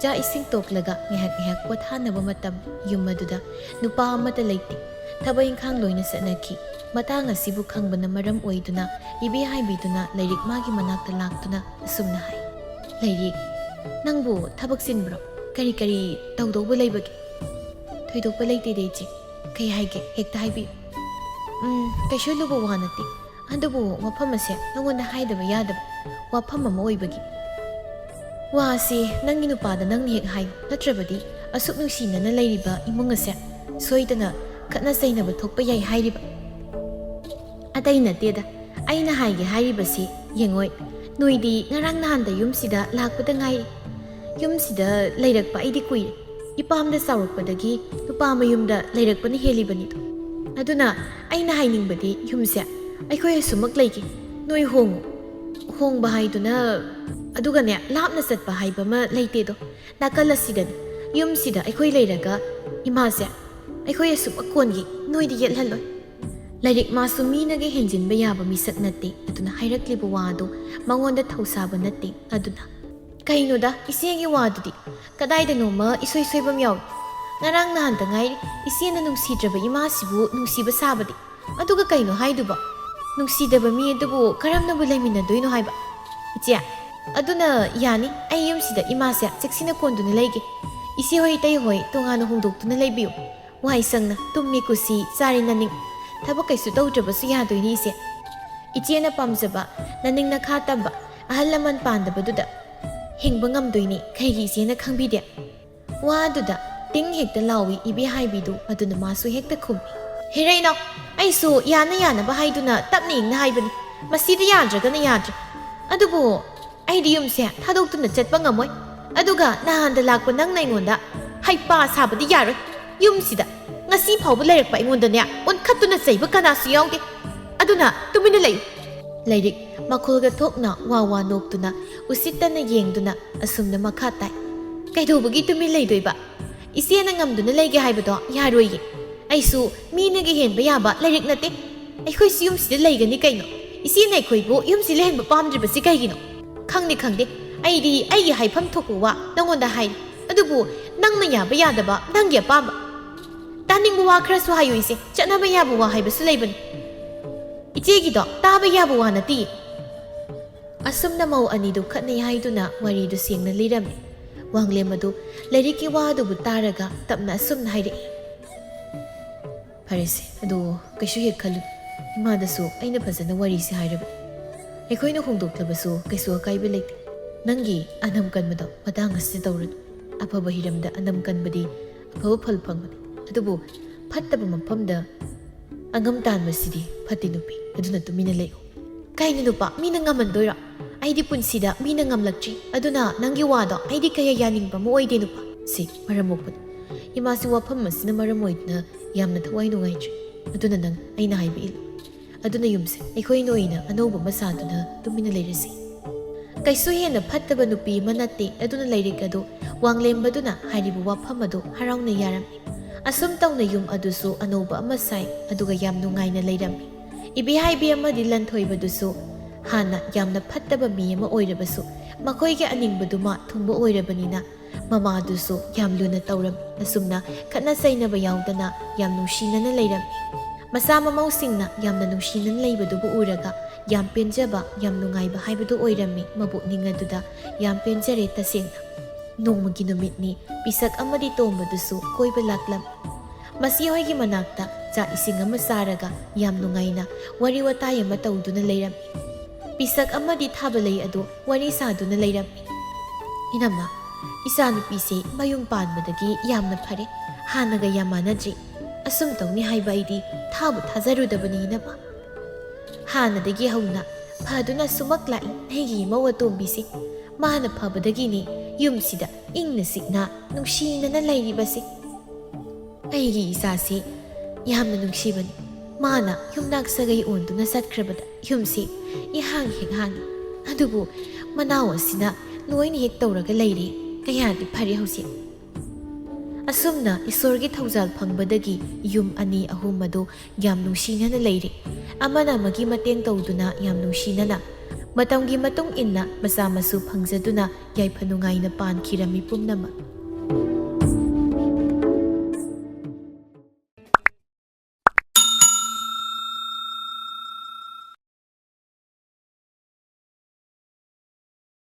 ꯆꯥꯛ ꯏꯁꯤꯡ ꯇꯣꯛꯂꯒ ꯉꯥꯏꯍꯥꯛ ꯉꯥꯏꯍꯥꯛ ꯄꯣꯊꯥꯅꯕ ꯃꯇꯝ꯫ ꯌꯨꯝ ꯑꯗꯨꯗ ꯅꯨꯄꯥ ꯑꯃꯠꯇ ꯂꯩꯇꯦ꯫ ꯊꯕꯛ ꯏꯪꯈꯥꯡ ꯂꯣꯏꯅ ꯆꯠꯅꯈꯤ꯫ ꯃꯇꯥꯡ ꯑꯁꯤꯕꯨ ꯈꯪꯕꯅ ꯃꯔꯝ ꯑꯣꯏꯗꯨꯅ ꯏꯕꯦ ꯍꯥꯏꯕꯤꯗꯨꯅ ꯂꯩꯔꯤꯛ ꯃꯥꯒꯤ ꯃꯅꯥꯛꯇ ꯂꯥꯛꯇꯨꯅ ꯑꯁꯨꯝꯅ ꯍꯥꯏ, "ꯂꯩꯔꯤꯛ, ꯅꯪꯕꯨ ꯊꯕꯛ ꯆꯤꯟꯕ꯭ꯔꯣ? ꯀꯔꯤ ꯀꯔꯤ ꯇꯧꯗꯧꯕ ꯂꯩꯕꯒꯦ?" "ꯊꯣꯏꯗꯣꯛꯄ ꯂꯩꯇꯦꯗ ꯏꯆꯦ꯫ ꯀꯩ ꯍꯥꯏꯒꯦ? ꯍꯦꯛꯇ ꯍꯥꯏꯕꯤꯌꯨ꯫" "ꯎꯝ, ꯀꯩꯁꯨ ꯂꯨꯕ ꯋꯥ ꯅꯠꯇꯦ꯫ ꯑꯗꯨꯕꯨ ꯋꯥꯐꯝ ꯑꯁꯦ ꯅꯉꯣꯟꯗ ꯍꯥꯏꯗꯕ ꯌꯥꯗꯕ ꯋꯥꯐꯝ ꯑꯃ ꯑꯣꯏꯕꯒꯤ꯫ ꯋꯥ ꯑꯁꯤ ꯅꯪꯒꯤ ꯅꯨꯄꯥꯗ ꯅꯪꯅ ꯍꯦꯛ ꯍꯥꯏꯌꯨ, ꯅꯠꯇ꯭ꯔꯕꯗꯤ ꯑꯁꯨꯛ ꯅꯨꯡꯁꯤꯅꯅ ꯂꯩꯔꯤꯕ ꯏꯃꯨꯡ ꯑꯁꯦ ꯁꯣꯏꯗꯅ ꯈꯠꯅ ꯆꯩꯅꯕ ꯊꯣꯛꯄ ꯌꯥꯏ ꯍꯥꯏꯔꯤꯕ꯫" "ꯑꯇꯩ ꯅꯠꯇꯦꯗ, ꯑꯩꯅ ꯍꯥꯏꯒꯦ ꯍꯥꯏꯔꯤꯕꯁꯤ ꯌꯦꯡꯉꯣꯏ, ꯅꯣꯏꯗꯤ ꯉꯔꯥꯡ ꯅꯍꯥꯟꯗ ꯌꯨꯝꯁꯤꯗ ꯂꯥꯛꯄꯗ ꯉꯥꯏꯔꯤ꯫ ꯌꯨꯝꯁꯤꯗ ꯂꯩꯔꯛꯄ ꯑꯩꯗꯤ ꯀꯨꯏꯔꯦ꯫ ꯏꯄꯥꯝꯗ ꯆꯥꯎꯔꯛꯄꯗꯒꯤ ꯅꯨꯄꯥ ꯃꯌꯨꯝꯗ ꯂꯩꯔꯛꯄꯅ ꯍꯦꯜꯂꯤꯕꯅꯤꯗꯣ꯫ ꯑꯗꯨꯅ ꯑꯩꯅ ꯍꯥꯏꯅꯤꯡꯕꯗꯤ ꯌꯨꯝꯁꯦ ꯑꯩꯈꯣꯏ ꯑꯁꯨꯃꯛ ꯂꯩꯒꯦ꯫ ꯅꯣꯏ ꯍꯣꯡꯉꯨ꯫ ꯍꯣꯡꯕ ꯍꯥꯏꯗꯨꯅ, ꯑꯗꯨꯒꯅꯦ, ꯂꯥꯞꯅ ꯆꯠꯄ ꯍꯥꯏꯕ ꯑꯃ ꯂꯩꯇꯦꯗꯣ꯫ ꯅꯥꯀꯜ ꯑꯁꯤꯗꯅꯤ꯫ ꯌꯨꯝꯁꯤꯗ ꯑꯩꯈꯣꯏ ꯂꯩꯔꯒ ꯏꯃꯥꯁꯦ ꯑꯩꯈꯣꯏ ꯑꯁꯨꯃꯛ ꯀꯣꯟꯒꯦ, ꯅꯣꯏꯗꯤ ꯌꯦꯠꯍꯜꯂꯣꯏ꯫" ꯂꯩꯔꯤꯛ ꯃꯥꯁꯨ ꯃꯤꯅꯒ ꯍꯦꯟꯖꯤꯟꯕ ꯌꯥꯕ ꯃꯤꯁꯛ ꯅꯠꯇꯦ, ꯑꯗꯨꯅ ꯍꯥꯏꯔꯛꯂꯤꯕ ꯋꯥ ꯑꯗꯨ ꯃꯉꯣꯟꯗ ꯊꯧꯁꯥꯕ ꯅꯠꯇꯦ꯫ ꯑꯗꯨꯅ, "ꯀꯩꯅꯣꯗ, ꯏꯆꯦꯒꯤ ꯋꯥꯗꯨꯗꯤ ꯀꯗꯥꯏꯗꯅꯣꯃ ꯏꯁꯣꯏ ꯁꯣꯏꯕꯝ ꯌꯥꯎꯏ꯫ ꯉꯔꯥꯡ ꯅꯍꯥꯟꯇ ꯉꯥꯏꯔꯤ ꯏꯆꯦꯅ ꯅꯨꯡꯁꯤꯗ꯭ꯔꯕ ꯏꯃꯥꯁꯤꯕꯨ ꯅꯨꯡꯁꯤꯕ ꯁꯥꯕꯗꯤ꯫ ꯑꯗꯨꯒ ꯀꯩꯅꯣ ꯍꯥꯏꯗꯨꯕꯣ? ꯅꯨꯡꯁꯤꯗꯕ ꯃꯤ ꯑꯗꯨꯕꯨ ꯀꯔꯝꯅꯕꯨ ꯂꯩꯃꯤꯟꯅꯗꯣꯏꯅꯣ ꯍꯥꯏꯕ? ꯏꯆꯦ, ꯑꯗꯨꯅ ꯌꯥꯅꯤ, ꯑꯩ ꯌꯨꯝꯁꯤꯗ ꯏꯃꯥꯁꯦ ꯆꯦꯛꯁꯤꯟꯅ ꯀꯣꯟꯗꯨꯅ ꯂꯩꯒꯦ꯫ ꯏꯆꯦ ꯍꯣꯏ, ꯏꯇꯩ ꯍꯣꯏ ꯇꯣꯉꯥꯟꯅ ꯍꯣꯡꯗꯣꯛꯇꯨꯅ ꯂꯩꯕꯤꯌꯨ꯫ ꯋꯥꯏ ꯁꯪꯅ ꯇꯨꯝꯃꯤ ꯀꯨꯁꯤ ꯆꯥꯔꯤ ꯅꯅꯤꯡ꯫ ꯊꯕꯛ ꯀꯩꯁꯨ ꯇꯧꯗ꯭ꯔꯕꯁꯨ ꯌꯥꯗꯣꯏꯅꯤ ꯏꯆꯦ꯫ ꯏꯆꯦꯅ ꯄꯥꯝꯖꯕ ꯅꯅꯤꯡ ꯅꯈꯥ ꯇꯝꯕ ꯑꯍꯜ ꯂꯃꯟ ꯄꯥꯟꯗꯕꯗꯨꯗ ꯍꯤꯡꯕ ꯉꯝꯗꯣꯏꯅꯤ, ꯀꯩꯒꯤ ꯏꯆꯦꯅ ꯈꯪꯕꯤꯗꯦ?" ꯋꯥꯗꯨꯗ ꯇꯤꯡ ꯍꯦꯛꯇ ꯂꯥꯎꯏ ꯏꯕꯦ ꯍꯥꯏꯕꯤꯗꯨ꯫ ꯑꯗꯨꯅ ꯃꯥꯁꯨ ꯍꯦꯛꯇ ꯈꯨꯝꯃꯤ, "ꯍꯦꯔꯩꯅꯧ, ꯑꯩꯁꯨ ꯌꯥꯅ ꯌꯥꯅꯕ ꯍꯥꯏꯗꯨꯅ ꯇꯞꯅ ꯏꯪꯅ ꯍꯥꯏꯕꯅꯤ꯫ ꯃꯁꯤꯗ ꯌꯥꯗ꯭ꯔꯒꯅ ꯌꯥꯗ꯭ꯔꯦ꯫ ꯑꯗꯨꯕꯨ ꯑꯩꯗꯤ ꯌꯨꯝꯁꯦ ꯊꯥꯗꯣꯛꯇꯨꯅ ꯆꯠꯄ ꯉꯝꯃꯣꯏ꯫ ꯑꯗꯨꯒ ꯅꯍꯥꯟꯗ ꯂꯥꯛꯄ ꯅꯪꯅ ꯑꯩꯉꯣꯟꯗ ꯍꯩꯄꯥ ꯁꯥꯕꯗꯤ ꯌꯥꯔꯣꯏ꯫ ꯌꯨꯝꯁꯤꯗ ꯉꯁꯤ ꯐꯥꯎꯕ ꯂꯩꯔꯛꯄ ꯑꯩꯉꯣꯟꯗꯅꯦ ꯑꯣꯟꯈꯠꯇꯨꯅ ꯆꯩꯕ ꯀꯅꯥꯁꯨ ꯌꯥꯎꯗꯦ꯫ ꯑꯗꯨꯅ ꯇꯨꯃꯤꯟꯅ ꯂꯩꯌꯨ꯫" ꯂꯩꯔꯤꯛ ꯃꯈꯣꯜꯒ ꯊꯣꯛꯅ ꯋꯥ ꯋꯥ ꯅꯣꯛꯇꯨꯅ ꯎꯁꯤꯠꯇꯅ ꯌꯦꯡꯗꯨꯅ ꯑꯁꯨꯝꯅ ꯃꯈꯥ ꯇꯥꯏ, "ꯀꯩꯗꯧꯕꯒꯤ ꯇꯨꯃꯤꯟ ꯂꯩꯗꯣꯏꯕ? ꯏꯆꯦꯅ ꯉꯝꯗꯨꯅ ꯂꯩꯒꯦ ꯍꯥꯏꯕꯗꯣ ꯌꯥꯔꯣꯏꯌꯦ꯫ ꯑꯩꯁꯨ ꯃꯤꯅꯒ ꯍꯦꯟꯕ ꯌꯥꯕ ꯂꯩꯔꯤꯛ ꯅꯠꯇꯦ꯫ ꯑꯩꯈꯣꯏꯁꯨ ꯌꯨꯝꯁꯤꯗ ꯂꯩꯒꯅꯤ ꯀꯩꯅꯣ꯫ ꯏꯆꯦꯅ ꯑꯩꯈꯣꯏꯕꯨ ꯌꯨꯝꯁꯤ ꯂꯩꯍꯟꯕ ꯄꯥꯝꯗ꯭ꯔꯤꯕꯁꯤ ꯀꯩꯒꯤꯅꯣ?" "ꯈꯪꯗꯦ, ꯈꯪꯗꯦ꯫ ꯑꯩꯗꯤ ꯑꯩꯒꯤ ꯍꯥꯏꯐꯝ ꯊꯣꯛꯄ ꯋꯥ ꯅꯪꯉꯣꯟꯗ ꯍꯥꯏꯔꯤ꯫ ꯑꯗꯨꯕꯨ ꯅꯪꯅ ꯌꯥꯕ ꯌꯥꯗꯕ ꯅꯪꯒꯤ ꯑꯄꯥꯝꯕ꯫ ꯅꯤꯡꯕ ꯋꯥ ꯈꯔꯁꯨ ꯍꯥꯏꯌꯨ ꯏꯆꯦ, ꯆꯠꯅꯕ ꯌꯥꯕ ꯋꯥ ꯍꯥꯏꯕꯁꯨ ꯂꯩꯕꯅꯤ꯫ ꯏꯆꯦꯒꯤꯗꯣ ꯇꯥꯕ ꯌꯥꯕ ꯋꯥ ꯅꯠꯇꯦ꯫ ꯑꯁꯨꯝꯅ ꯃꯧ ꯑꯅꯤꯗꯨ ꯈꯠꯅꯩ ꯍꯥꯏꯗꯨꯅ ꯋꯥꯔꯤꯗꯨ ꯁꯦꯡꯅ ꯂꯤꯔꯝꯃꯤ꯫ ꯋꯥꯡꯂꯦꯝ ꯑꯗꯨ ꯂꯥꯏꯔꯤꯛꯀꯤ ꯋꯥ ꯑꯗꯨꯕꯨ ꯇꯥꯔꯒ ꯇꯞꯅ ꯑꯁꯨꯝꯅ ꯍꯥꯏꯔꯛꯏ꯫ ꯐꯔꯦꯁꯦ, ꯑꯗꯨ ꯀꯩꯁꯨ ꯍꯦꯛ ꯈꯜꯂꯨ꯫ ꯏꯃꯥꯗꯁꯨ ꯑꯩꯅ ꯐꯖꯅ ꯋꯥꯔꯤꯁꯦ ꯍꯥꯏꯔꯕꯅꯤ꯫ ꯑꯩꯈꯣꯏꯅ ꯍꯣꯡꯗꯣꯛꯂꯕꯁꯨ ꯀꯩꯁꯨ ꯑꯀꯥꯏꯕ ꯂꯩꯇꯦ꯫ ꯅꯪꯒꯤ ꯑꯅꯝ ꯀꯟꯕꯗꯣ ꯃꯇꯥꯡ ꯑꯁꯤꯗ ꯇꯧꯔꯨꯅꯨ꯫ ꯑꯐꯕ ꯍꯤꯔꯝꯗ ꯑꯅꯝ ꯀꯟꯕꯗꯤ ꯑꯐꯕ ꯐꯜ ꯐꯪꯕꯅꯤ꯫ ꯑꯗꯨꯕꯨ ꯐꯠꯇꯕ ꯃꯐꯝꯗ ꯑꯉꯝ ꯇꯥꯟꯕꯁꯤꯗꯤ ꯐꯠꯇꯦ ꯅꯨꯄꯤ꯫ ꯑꯗꯨꯅ ꯇꯨꯃꯤꯟꯅ ꯂꯩꯌꯨ꯫ ꯀꯩꯅꯣ ꯅꯨꯄꯥ, ꯃꯤꯅ ꯉꯝꯍꯟꯗꯣꯏꯔꯣ? ꯑꯩꯗꯤ ꯄꯨꯟꯁꯤꯗ ꯃꯤꯅ ꯉꯝꯂꯛꯇ꯭ꯔꯤ꯫ ꯑꯗꯨꯅ ꯅꯪꯒꯤ ꯋꯥꯗꯣ ꯑꯩꯗꯤ ꯀꯌꯥ ꯌꯥꯅꯤꯡꯕ ꯑꯃ ꯑꯣꯏꯗꯦ ꯅꯨꯄꯥ꯫ ꯁꯤ ꯃꯔꯝ ꯃꯣꯛꯄꯅꯤ꯫ ꯏꯃꯥꯁꯤ ꯋꯥꯐꯝ ꯑꯁꯤꯅ ꯃꯔꯝ ꯑꯣꯏꯗꯨꯅ ꯌꯥꯝꯅ ꯊꯋꯥꯏ ꯅꯨꯡꯉꯥꯏꯇ꯭ꯔꯤ꯫ ꯑꯗꯨꯅ ꯅꯪ ꯑꯩꯅ ꯍꯥꯏꯕ ꯏꯜꯂꯨ꯫ ꯑꯗꯨꯅ ꯌꯨꯝꯁꯦ ꯑꯩꯈꯣꯏꯅ ꯑꯣꯏꯅ ꯑꯅꯧꯕ ꯑꯃ ꯁꯥꯗꯨꯅ ꯇꯨꯃꯤꯟꯅ ꯂꯩꯔꯁꯤ꯫ ꯀꯩꯁꯨ ꯍꯦꯟꯅ ꯐꯠꯇꯕ ꯅꯨꯄꯤ ꯑꯃ ꯅꯠꯇꯦ꯫ ꯑꯗꯨꯅ ꯂꯥꯏꯔꯤꯛ ꯑꯗꯨ ꯋꯥꯡꯂꯦꯝꯕꯗꯨꯅ ꯍꯥꯏꯔꯤꯕ ꯋꯥꯐꯝ ꯑꯗꯨ ꯍꯔꯥꯎꯅ ꯌꯥꯔꯝꯃꯤ꯫ ꯑꯁꯨꯝ ꯇꯧꯅ ꯌꯨꯝ ꯑꯗꯨꯁꯨ ꯑꯅꯧꯕ ꯑꯃ ꯁꯥꯏ, ꯑꯗꯨꯒ ꯌꯥꯝ ꯅꯨꯡꯉꯥꯏꯅ ꯂꯩꯔꯝꯃꯤ꯫ ꯏꯕꯤꯍꯥꯏꯕꯤ ꯑꯃꯗꯤ ꯂꯟꯊꯣꯏꯕꯗꯨꯁꯨ ꯍꯥꯟꯅ ꯌꯥꯝꯅ ꯐꯠꯇꯕ ꯃꯤ ꯑꯃ ꯑꯣꯏꯔꯕꯁꯨ ꯃꯈꯣꯏꯒꯤ ꯑꯅꯤꯡꯕꯗꯨꯃ ꯊꯨꯡꯕ ꯑꯣꯏꯔꯕꯅꯤꯅ ꯃꯃꯥꯗꯨꯁꯨ ꯌꯥꯝ ꯂꯨꯅ ꯇꯧꯔꯝꯃꯤ꯫ ꯑꯁꯨꯝꯅ ꯈꯠꯅ ꯆꯩꯅꯕ ꯌꯥꯎꯗꯅ ꯌꯥꯝ ꯅꯨꯡꯁꯤꯅꯅ ꯂꯩꯔꯝꯃꯤ꯫ ꯃꯆꯥ ꯃꯃꯧꯁꯤꯡꯅ ꯌꯥꯝꯅ ꯅꯨꯡꯁꯤꯅꯅ ꯂꯩꯕꯗꯨꯕꯨ ꯎꯔꯒ ꯌꯥꯝ ꯄꯦꯟꯖꯕ, ꯌꯥꯝ ꯅꯨꯡꯉꯥꯏꯕ ꯍꯥꯏꯕꯗꯨ ꯑꯣꯏꯔꯝꯃꯤ ꯃꯕꯨꯛꯅꯤꯡ ꯑꯗꯨꯗ꯫ ꯌꯥꯝ ꯄꯦꯟꯖꯔꯦ ꯇꯁꯦꯡꯅ꯫ ꯅꯣꯡꯃꯒꯤ ꯅꯨꯃꯤꯠꯅꯤ꯫ ꯄꯤꯁꯛ ꯑꯃꯗꯤ ꯇꯣꯝꯕꯗꯨꯁꯨ ꯀꯣꯏꯕ ꯂꯥꯛꯂꯝꯃꯤ꯫ ꯃꯆꯦ ꯍꯣꯏꯒꯤ ꯃꯅꯥꯛꯇ ꯆꯥꯛ ꯏꯁꯤꯡ ꯑꯃ ꯆꯥꯔꯒ ꯌꯥꯝ ꯅꯨꯡꯉꯥꯏꯅ ꯋꯥꯔꯤ ꯋꯥꯇꯥꯏ ꯑꯃ ꯇꯧꯗꯨꯅ ꯂꯩꯔꯝꯃꯤ꯫ ꯄꯤꯁꯛ ꯑꯃꯗꯤ ꯊꯥꯕ ꯂꯩ ꯑꯗꯨ ꯋꯥꯔꯤ ꯁꯥꯗꯨꯅ ꯂꯩꯔꯝꯃꯤ꯫ "ꯏꯅꯝꯃ, ꯏꯆꯥꯅꯨꯄꯤꯁꯦ ꯃꯌꯨꯝ ꯄꯥꯟꯕꯗꯒꯤ ꯌꯥꯝꯅ ꯐꯔꯦ꯫ ꯍꯥꯟꯅꯒ ꯌꯥꯝ ꯃꯥꯟꯅꯗ꯭ꯔꯤ꯫ ꯑꯁꯨꯝ ꯇꯧꯅꯤ ꯍꯥꯏꯕ ꯑꯩꯗꯤ ꯊꯥꯕꯨ ꯊꯥꯖꯔꯨꯗꯕꯅꯤ ꯏꯅꯝꯃ꯫ ꯍꯥꯟꯅꯗꯒꯤ ꯍꯧꯅ ꯐꯗꯨꯅ ꯁꯨꯃꯛ ꯂꯥꯛꯏ ꯅꯪꯒꯤ ꯏꯃꯧ ꯑꯇꯣꯝꯕꯤꯁꯦ꯫ ꯃꯥꯅ ꯐꯕꯗꯒꯤꯅꯤ ꯌꯨꯝꯁꯤꯗ ꯏꯪꯅ ꯆꯤꯛꯅ ꯅꯨꯡꯁꯤꯅꯅ ꯂꯩꯔꯤꯕꯁꯦ꯫ ꯑꯩꯒꯤ ꯏꯆꯥꯁꯤ ꯌꯥꯝꯅ ꯅꯨꯡꯁꯤꯕꯅꯤ꯫ ꯃꯥꯅ ꯌꯨꯝꯅꯥꯛ ꯁꯥꯒꯩ ꯑꯣꯟꯗꯨꯅ ꯆꯠꯈ꯭ꯔꯕꯗ ꯌꯨꯝꯁꯤ ꯏꯍꯥꯡ ꯍꯦꯛ ꯍꯥꯡꯉꯤ꯫ ꯑꯗꯨꯕꯨ ꯃꯅꯥꯎ ꯑꯁꯤꯅ ꯂꯣꯏꯅ ꯍꯦꯛ ꯇꯧꯔꯒ ꯂꯩꯔꯦ꯫ ꯀꯌꯥꯗꯤ ꯐꯔꯦ ꯍꯧꯖꯤꯛ꯫" ꯑꯁꯨꯝꯅ ꯏꯁꯣꯔꯒꯤ ꯊꯧꯖꯥꯜ ꯐꯪꯕꯗꯒꯤ ꯌꯨꯝ ꯑꯅꯤ ꯑꯍꯨꯝ ꯑꯗꯨ ꯌꯥꯝ ꯅꯨꯡꯁꯤꯅꯅ ꯂꯩꯔꯦ꯫ ꯑꯃꯅ ꯑꯃꯒꯤ ꯃꯇꯦꯡ ꯇꯧꯗꯨꯅ ꯌꯥꯝ ꯅꯨꯡꯁꯤꯅꯅ꯫ ꯃꯇꯝꯒꯤ ꯃꯇꯨꯡ ꯏꯟꯅ ꯃꯆꯥ ꯃꯁꯨ ꯐꯪꯖꯗꯨꯅ ꯌꯥꯏꯐ ꯅꯨꯡꯉꯥꯏꯅ ꯄꯥꯟꯈꯤꯔꯝꯃꯤ ꯄꯨꯝꯅꯃꯛ꯫